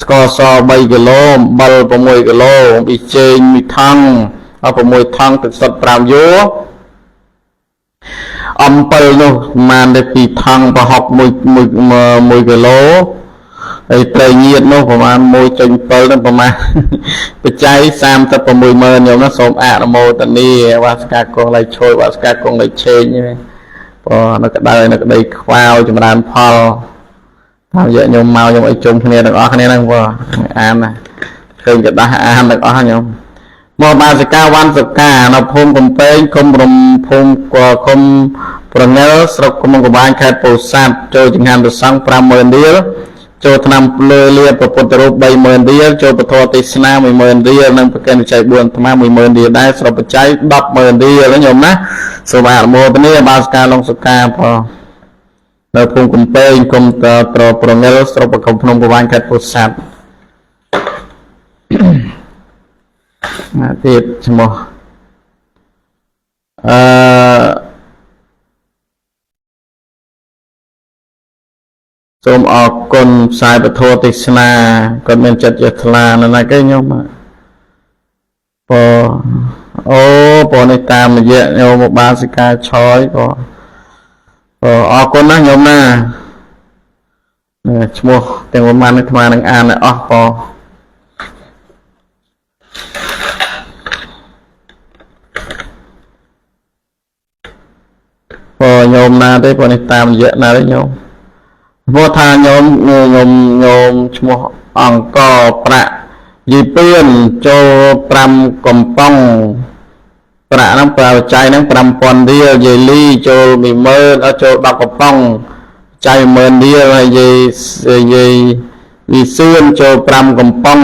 ស្ករស3គីឡូអំបិល6គីឡូប៊ីចេង1ថង់6ថង់ទឹកសុទ្ធ5យួរអំពិលនោះប្រហែលទៅ2ថង់ប្រហុក1 1គីឡូហើយត្រីញៀតនោះប្រហែល1.7នឹងប្រហែលបច្ច័យ360,000ញោមណាសូមអនុមោទនាវាសកាកងឡៃឆួយវាសកាកងឡៃឆេងបងនៅក្តៅនៅក្តីខ្វាវចម្រើនផលតាមរយៈញោមមកញោមអីជុំគ្នាទាំងអស់គ្នាហ្នឹងបងអានណាឃើញកដាស់អានទាំងអស់ញោមមកបាសិកាវ៉ាន់សុកានៅភូមិកំពែងឃុំរំភូមិឃុំ ប្រងិលស្រុកកំពង់កបាញខេត្តពោធិ៍សាត់ចូលចង្ហាន់ព្រះសង្ឃ50000រៀលចូលឆ្នាំលើលាព្រះពុទ្ធរូប30000រៀលចូលពធទេសនា10000រៀលនិងប្រកិនវិច័យ4អាត្មា10000រៀលដែរសរុបបច្ច័យ100,000រៀលញោមណាសូមអនុមោទនាបាសកាលងសុកាផងនៅភូមិកំពែងគុំតត្រប្រងិលស្រុកប្រកំភ្នំកបាញខេត្តពោធិ៍សាត់ណាទៀតឈ្មោះអឺសូមអរគុណផ្សាយពធទេសនាគាត់មានចិត្តយថ្លានៅណាគេញោមពអូពនេះតាមរយៈញោមបាសិកាឆយពអរគុណណាស់ញោមណាឈ្មោះទាំងប៉ុន្មាននេះអាត្មានឹងអានឲ្យអស់ពពញោមណាទេពនេះតាមរយៈណាទេញោមព្រោះថាញោមញោមញោមឈ្មោះអង្គប្រាក់យីពឿនចូល5កំប៉ុងប្រាក់ហ្នឹងប្រាបច្ច័យហ្នឹង5000រៀលយាយលីចូល10000ដល់ចូល10កំប៉ុងចាយ10000រៀលហើយយាយយាយវិសឿនចូល5កំប៉ុង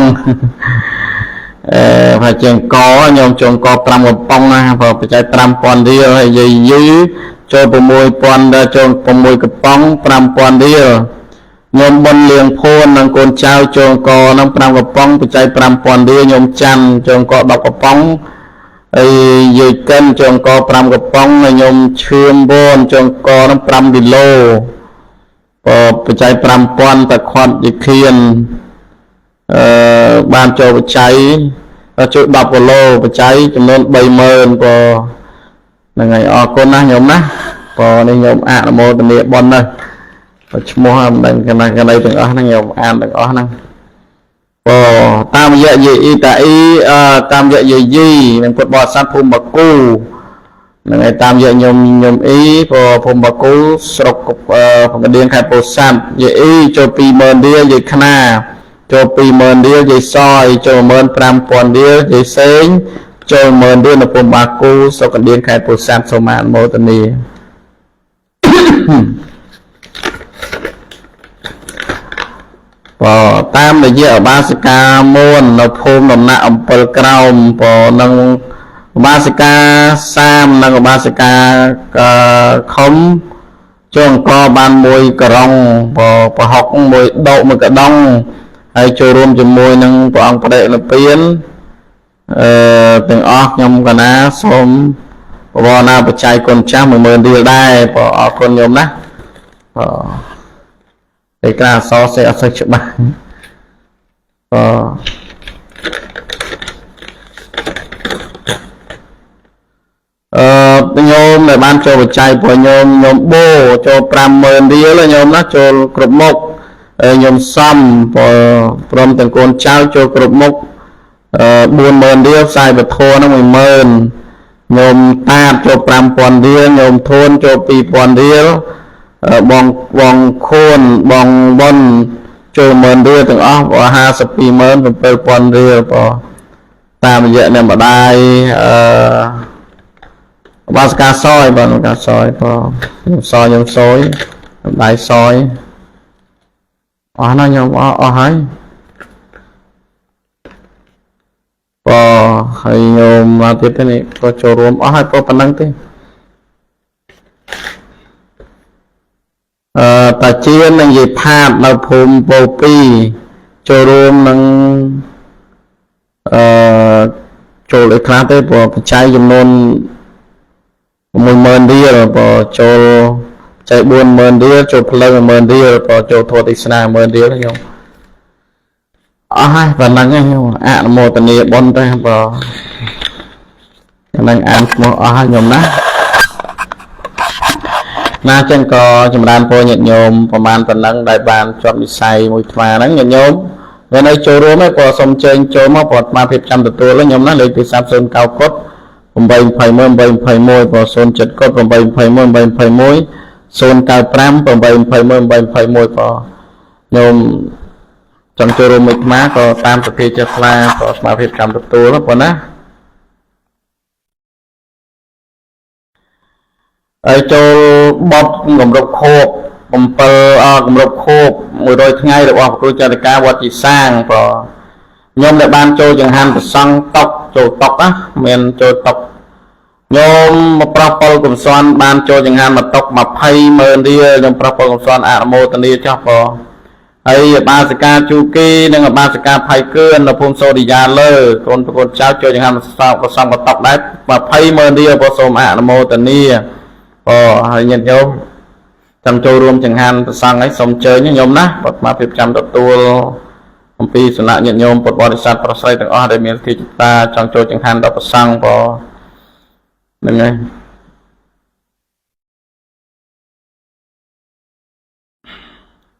អឺប្រហែលជាងកញោមចូលក5កំប៉ុងណាព្រោះបច្ច័យ5000រៀលហើយយាយយឺចូល6000ដល់ចូល6កំប៉ុង5000រៀលញោមបុនលៀងភួននិងកូនចៅចូលកនឹង5កំប៉ុងបច្ច័យ5000រៀលញោមច័ន្ទចូលក10កំប៉ុងហើយយាយកិនចូលក5កំប៉ុងហើយញោមឈឿមវនចូលកនឹង5គីឡូបច្ច័យ5000តខាត់យខៀនអឺបានចូលបច្ច័យចូល10គីឡូបច្ច័យចំនួន30000ពហ្នឹងហើយអរគុណណាស់ញោមណាពនេះញោមអនុមោទនាបុណ្យណាស់ឈ្មោះមិនដឹងកណាកណីទាំងអស់ហ្នឹងញោមអានទាំងអស់ហ្នឹងពតាមរយៈយាយអ៊ីតាអ៊ីតាមរយៈយាយយីនិងពុទ្ធបរិស័ទភូមិបាគូហ្នឹងហើយតាមរយៈញោមញោមអ៊ីពភូមិបាគូស្រុកកដៀងខេត្តពោធិ៍សាត់យាយអ៊ីចូល20000រៀលយាយខ្នាចូល20000រៀលយាយសយចូល15000រៀលយាយសេងចូល10000រៀលនៅភូមិបាគូស្រុកកដៀងខេត្តពោធិ៍សាត់សូមអនុមោទនាពតាមរយៈឧបាសិកាមួននៅភូមិដំណាក់អំពិលក្រោមពនឹងឧបាសិកាសាមនិងឧបាសិកាខុំចូលអង្គបានមួយក្រុងពប្រហុកមួយដកមួយកដងហើយចូលរួមជាមួយនឹងព្រះអង្គបដិនិព្វានអឺទាំងអស់ខ្ញុំកណាសូមបវរណាបច្ច័យគុណចាស់10000រៀលដែរពអរគុណញោមណាពឯក្រាអសរសេអត់សូវច្បាស់ពអឺញោមដែលបានចូលបច្ច័យព្រោះញោមញោមបូចូល50000រៀលញោមណាចូលគ្រប់មុខញោមសំព្រមទាំងកូនចៅចូលគ្រប់មុខ40000រៀលផ្សាយពធហ្នឹង10000ញោមតាតចូល5000រៀលញោមធួនចូល2000រៀលបងបងខួនបងវ៉ុនចូល10000រៀលទាំងអស់527,000រៀលបងតាមរយៈអ្នកម្ដាយអឺបាសកាសយបងកាសយបងខ្ញុំសយខ្ញុំសយម្ដាយសយអស់ណាខ្ញុំអស់អស់ហើយបងហើយញោមមកទៀតទេនេះក៏ចូលរួមអស់ហើយប៉ុណ្ណឹងទេអឺតាជានិងយាយផាតនៅភូមិពោពីចូលរួមនឹងអឺចូលអីខ្លះទេព្រោះបច្ច័យចំនួន10000រៀលព្រោះចូលចៃ40000រៀលចូលផ្លូវ10000រៀលព្រោះចូលធម៌ទេសនា10000រៀលខ្ញុំអស់ហើយប៉ុណ្ណឹងខ្ញុំអនុមោទនាបុណ្យទៅបើហ្នឹងអានឈ្មោះអស់ហើយខ្ញុំណាណាចឹងក៏ចម្រើនពរញាតិញោមប្រហែលប៉ុណ្ណឹងដែលបានជាប់និស័យមួយថ្មហ្នឹងញាតិញោមវានៅចូលរួមឯងក៏សូមជើញចូលមកព្រោះអាត្មាភាពចាំទទួលញោមណាលេខទូរស័ព្ទ09កុដ821 821ព្រោះ07កុដ821 821 095 821 821ព្រោះញោមចង់ចូលរួមមួយអាត្មាក៏តាមសភាចិត្តថ្លាព្រោះអាត្មាភាពចាំទទួលប៉ុណ្ណា ហើយចូលបត់គម្រប់ខួប7អគម្រប់ខួប100ថ្ងៃរបស់ព្រះគ្រូចរិកាវត្តជីសាងប្រញោមដែលបានចូលចង្ហាន់ប្រសង់តុកចូលតុកណាមានចូលតុកញោមមកប្រុសពលកំសន់បានចូលចង្ហាន់មកតុក20ម៉ឺនរៀលញោមប្រុសពលកំសន់អនុមោទនាចោះប្រហើយអបាសិកាជូគីនិងអបាសិកាផៃគឿននៅភូមិសូរិយាលើកូនប្រកូនចៅចូលចង្ហាន់ប្រសង់មកតុកដែរ20ម៉ឺនរៀលប្រសូមអនុមោទនាអូហើយញាតិញោមចាំចូលរួមចង្ហាន់ប្រសង់ឲ្យសូមអញ្ជើញញោមណាបទមកភាពចាំទទួលអំពីសំណាក់ញាតិញោមពុទ្ធបរិស័ទប្រុសស្រីទាំងអស់ដែលមានទីចិត្តតាចង់ចូលចង្ហាន់ដល់ប្រសង់ក៏ហ្នឹងហើយ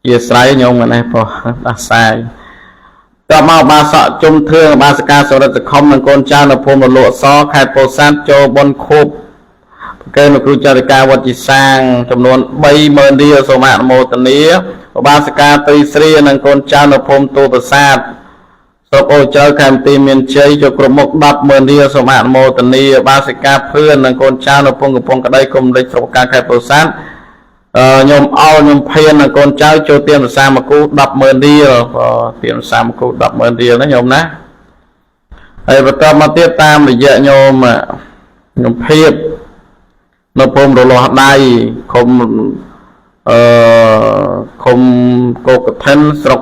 ជាស្រ័យញោមនេះពោះដាស់សាយតបមកបាសកជុំធឿងបាសកាសរិទ្ធខំនិងកូនចៅនៅភូមិរលកសខេត្តពោធិ៍សាត់ចូលបុណ្យខួបប្រកេនគ្រូចរិកាវត្តជីសាងចំនួន30000រៀលសូមអនុមោទនាបាសកាត្រីស្រីនិងកូនចៅនៅភូមិទូប្រាសាទស្រុកអូចៅខេមទីមានជ័យចូលគ្រប់មុខ100000រៀលសូមអនុមោទនាបាសិកាភឿននិងកូនចៅនៅពងកំពង់ក្តីគុំលេចស្រុកកាខេត្តពោធិ៍សាត់ញោមអោញោមភៀននិងកូនចៅចូលទៀនប្រសាមកគូ100000រៀលទៀនប្រសាមកគូ100000រៀលណាញោមណាហើយបន្តមកទៀតតាមរយៈញោមញោមភៀបនៅភូមិរលាស់ដៃឃុំអឺឃុំកោកឋិនស្រុក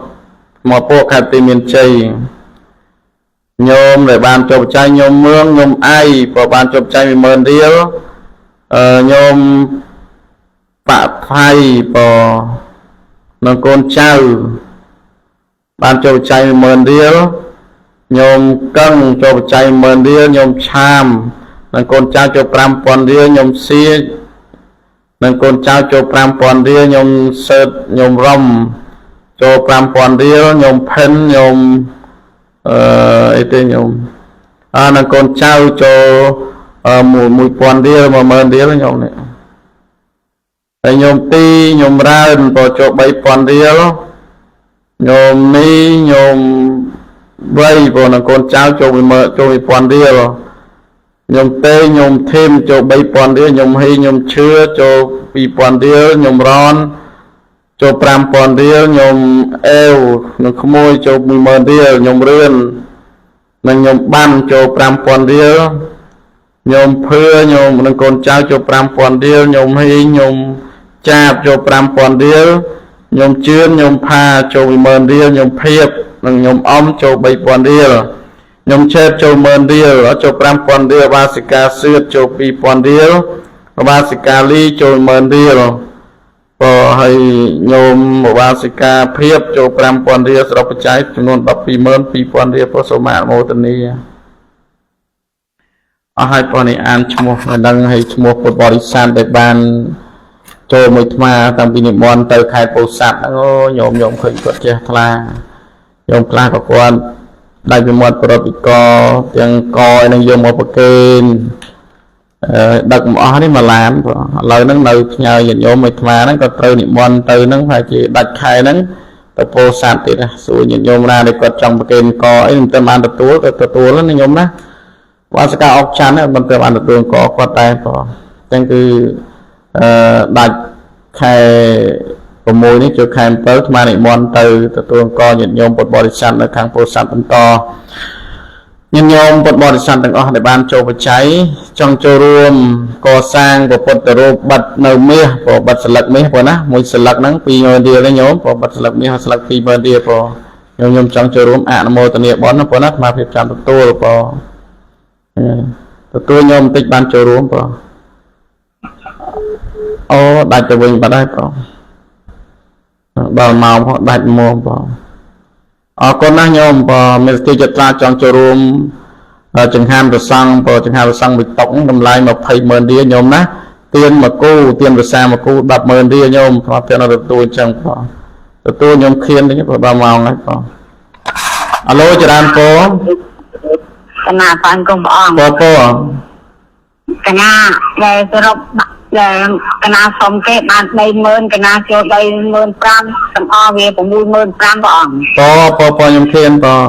មកពួកខេត្តទីមានជ័យញោមដែលបានជោគជ័យញោមមឿងញោមអៃក៏បានជោគជ័យ10000រៀលញោមបាក់ថៃបនឹងកូនចៅបានជោគជ័យ10000រៀលញោមកឹងជោគជ័យ10000រៀលញោមឆាមនិងកូនចៅចូល5000រៀលញោមសៀនិងកូនចៅចូល5000រៀលញោមសើតញោមរំចូល5000រៀលញោមផិនញោមអីទេញោមអនិងកូនចៅចូល1000រៀល10000រៀលញោមនេះហើយញោមទីញោមរើនក៏ចូល3000រៀលញោមនេះញោមវៃព្រោះនឹងកូនចៅចូល10000ចូល1000រៀលញោមទេញោមធីមចូល3000រៀលញោមហ៊ីញោមឈឿចូល2000រៀលញោមរនចូល5000រៀលញោមអេវនឹងក្មួយចូល10000រៀលញោមរឿននិងញោមបានចូល5000រៀលញោមភឿញោមនឹងកូនចៅចូល5000រៀលញោមហ៊ីញោមចាបចូល5000រៀលញោមជឿនញោមផាចូល10000រៀលញោមភៀបនិងញោមអំចូល3000រៀលញោមឆេតចូល10000រៀលចូល5000រៀលបាសិកាសឿតចូល2000រៀលបាសិកាលីចូល10000រៀលក៏ហើយញោមបាសិកាភៀបចូល5000រៀលសរុបបច្ច័យចំនួន122,000រៀលពោះសូមអនុមោទនាអស់ហើយបងនេះអានឈ្មោះមិនដឹងហើយឈ្មោះពុទ្ធបរិស័ទដែលបានចូលមួយថ្មតាំងពីនិមន្តទៅខេត្តពោធិ៍សាត់ហ្នឹងអូញោមញោមឃើញគាត់ចេះថ្លាញោមខ្លះក៏គាត់ដាច់ពីមាត់ប្រតិកទាំងកឲ្យនឹងយកមកប្រគេនដឹកមកអស់នេះមួយឡានឥឡូវហ្នឹងនៅផ្ញើញាតិញោមមួយថ្មហ្នឹងក៏ត្រូវនិមន្តទៅហ្នឹងប្រហែលជាដាច់ខែហ្នឹងទៅពោធិ៍សាត់ទៀតណាសួរញាតិញោមណាដែលគាត់ចង់ប្រគេនកអីមិនទៅបានទទួលទៅទទួលណាញោមណាបាសកាអុកច័ន្ទមិនទៅបានទទួលកគាត់តែបងអញ្ចឹងគឺដាច់ខែ6នេះចូលខែ7ថ្មនិមន្តទៅទទួលកញាតិញោមពុទ្ធបរិស័ទនៅខាងពោធិ៍សាត់បន្តញាតិញោមពុទ្ធបរិស័ទទាំងអស់ដែលបានចូលបច្ច័យចង់ចូលរួមកសាងព្រះពុទ្ធរូបបិទនៅមាសព្រោះបិទស្លឹកមាសព្រោះណាមួយស្លឹកហ្នឹង20000រៀលទេញោមព្រោះបិទស្លឹកមាសស្លឹក20000រៀលព្រោះញោមខ្ញុំចង់ចូលរួមអនុមោទនាបុណ្យណាព្រោះណាអាត្មាភាពចាំទទួលព្រោះទទួលញោមបន្តិចបានចូលរួមព្រោះអូដាច់ទៅវិញបាត់ហើយព្រោះដល់ម៉ោងផងដាច់មកបងអរគុណណាស់ញោមបើមានសតិចត្រាចង់ចូលរួមចង្ហាន់ប្រសង់បើចង្ហាន់ប្រសង់មួយតុកតម្លៃ200,000រៀលញោមណាទៀនមកគូទៀនប្រសាមកគូ100000រៀលញោមព្រោះទៀនអត់ទទួលអញ្ចឹងបងទទួលញោមខៀនវិញព្រោះដល់ម៉ោងហើយបងអាឡូចរានពរ កណាបានគុំព្រះអង្គ ពរពរ កណាដែលសរុបដែលកណាសុំគេបាន30000កណាចូល35000ទាំងអស់វា65000ព្រះអង្គ ពរពរពរញោមខៀនពរ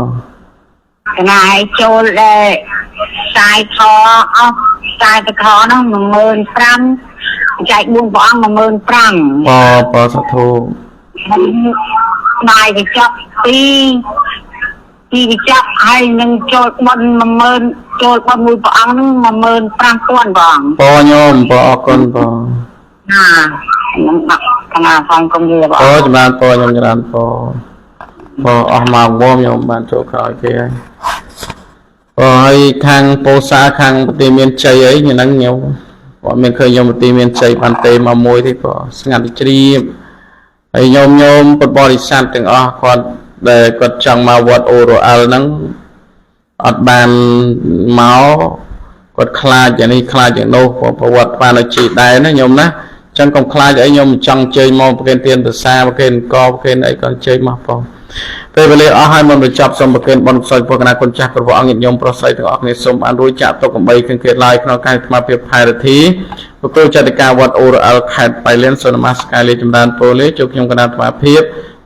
កណាឲ្យចូលដែលខ្សែខអស់ខ្សែតខនោះ15000 ចែក4ព្រះអង្គ15000 ពពសធុ បាយកញ្ចក់ពីពីកញ្ចក់ហើយនឹងចូលបុណ្យ10000ចូលបុណ្យមួយព្រះអង្គហ្នឹង15000ព្រះអង្គ ពញោមពអរគុណព ណានឹងដាក់កណាសងគុំយាព្រះ ព អង្គ ចម្រើនពញោមចម្រើនពពអស់ម៉ោងវមញោមបានចូលក្រោយគេហើយពហើយខាងពោធិសាខាងប្រទេសមានជ័យអីហ្នឹងញោមគាត់មានឃើញញោមប្រទេសមានជ័យបានទេមកមួយទេពស្ងាត់ជ្រាបហើយញោមញោមពុទ្ធបរិស័ទទាំងអស់គាត់ដែលគាត់ចង់មកវត្តអូរអិលហ្នឹងអត់បានមកគាត់ខ្លាចយ៉ាងនេះខ្លាចយ៉ាងនោះព្រោះប្រវត្តិបានឲ្យជីដែរណាញោមណាអញ្ចឹងកុំខ្លាចអីញោមចង់ជើញមកប្រគេនទានប្រសាប្រគេនកប្រគេនអីក៏ជើញមកផងពេលវេលាអស់ហើយមុនបញ្ចប់សូមប្រគេនបុណ្យកុសលពុទ្ធគណៈគុណចាស់គ្រប់ព្រះអង្គញាតិញោមប្រុសស្រីទាំងអស់គ្នាសូមបានរួចចាក់ទុកកំបីគ្រឿងគេឡើយក្នុងការអាត្មាភាពផែរធីប្រគល់ចតិកាវត្តអូរអិលខេត្តបៃលិនសូមនមស្ការលាចម្រើនពរលាជួបខ្ញុំគណៈអាត្មាភាព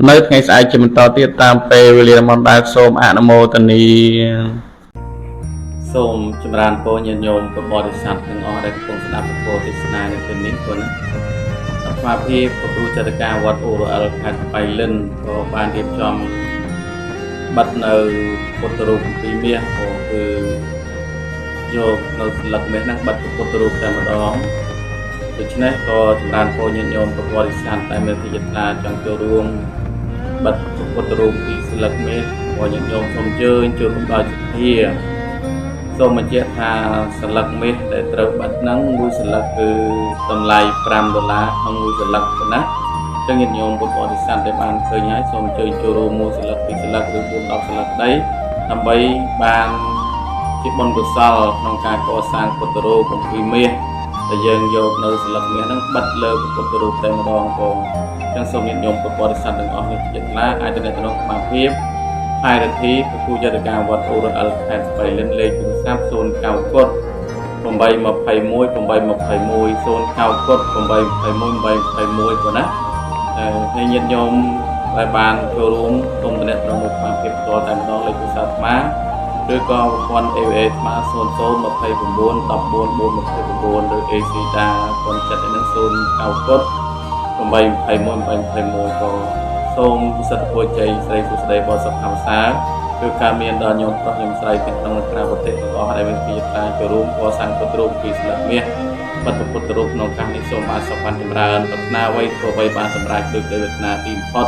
នៅថ្ងៃស្អែកជាបន្តទៀតតាមពេលវេលាមុនដែរសូមអនុមោទនា សូមចម្រើនពរញាតិញោមពុទ្ធបរិស័ទទាំងអស់ដែលកំពុងស្ដាប់ពធទេសនានៅពេលនេះព្រោះណាអាត្មាភាពព្រះគ្រូចរិកាវត្តអូរអិលខេត្តបៃលិនក៏បានរៀបចំបិទនៅពុទ្ធរូបពីរមាសក៏គឺយកនៅស្លឹកមាសហ្នឹងបិទពុទ្ធរូបតែម្ដងដូច្នេះក៏ចម្រើនពរញាតិញោមពុទ្ធបរិស័ទតែមានទីយត្លាចង់ចូលរួមបិទពុទ្ធរូបពីស្លឹកមាសក៏ញាតិញោមសូមអញ្ជើញចូលរួមដោយសទ្ធាសូមបញ្ជាក់ថាស្លឹកមាសដែលត្រូវបិទហ្នឹងមួយស្លឹកគឺតម្លៃ5ដុល្លារក្នុងមួយស្លឹកប៉ុណ្ណាអញ្ចឹងញាតិញោមពុទ្ធបរិស័ទដែលបានឃើញហើយសូមអញ្ជើញចូលរួមមួយស្លឹកពីរស្លឹកឬ4 10ស្លឹកដីដើម្បីបានជាបុណ្យកុសលក្នុងការកសាងពុទ្ធរូបអំពីមាសដែលយើងយកនៅស្លឹកមាសហ្នឹងបិទលើពុទ្ធរូបតែម្ដងផងអញ្ចឹងសូមញាតិញោមពុទ្ធបរិស័ទទាំងអស់នេះចិត្តឡាអាចទំនាក់ទំនងសមាភិបផែរធីពពូយត្តការវត្តអូរអិលខេត្តស្បៃលិនលេខទូរស័ព្ទ09កុដ821 821 09កុដ821 821ប៉ុណ្ណាហើយញាតិញោមដែលបានចូលរួមសូមទំនាក់ទំនងមួយសមាភិបផ្ទាល់តែម្ដងលេខទូរស័ព្ទអាត្មាឬក៏ប្រព័ន្ធ AVA អាត្មា00 29 14 429ឬ AC តាព័ន្ធចិត្តនឹង09កុដ821 821ក៏សូមពិសិដ្ឋពរជ័យស្រីសុស្ដីបរិសុទ្ធធម្មសាគឺការមានដល់ញោមប្រុសញោមស្រីទាំងក្នុងនិងក្រៅប្រទេសទាំងអស់ដែលមានពីតាចូលរួមកសាងពុទ្ធរូបពីស្លឹកមាសបិទពុទ្ធរូបក្នុងកាសនេះសូមបានសុខបានចម្រើនប្រាថ្នាអ្វីធ្វើអ្វីបានសម្រេចដោយក្តីប្រាថ្នាទីបំផុត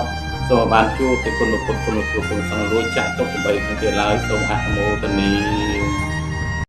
សូមបានជួបពីគុណពុទ្ធគុណគ្រូគុណសង្ឃរួចចាក់ទុកដើម្បីនឹងទៀតឡើយសូមអនុមោទនា។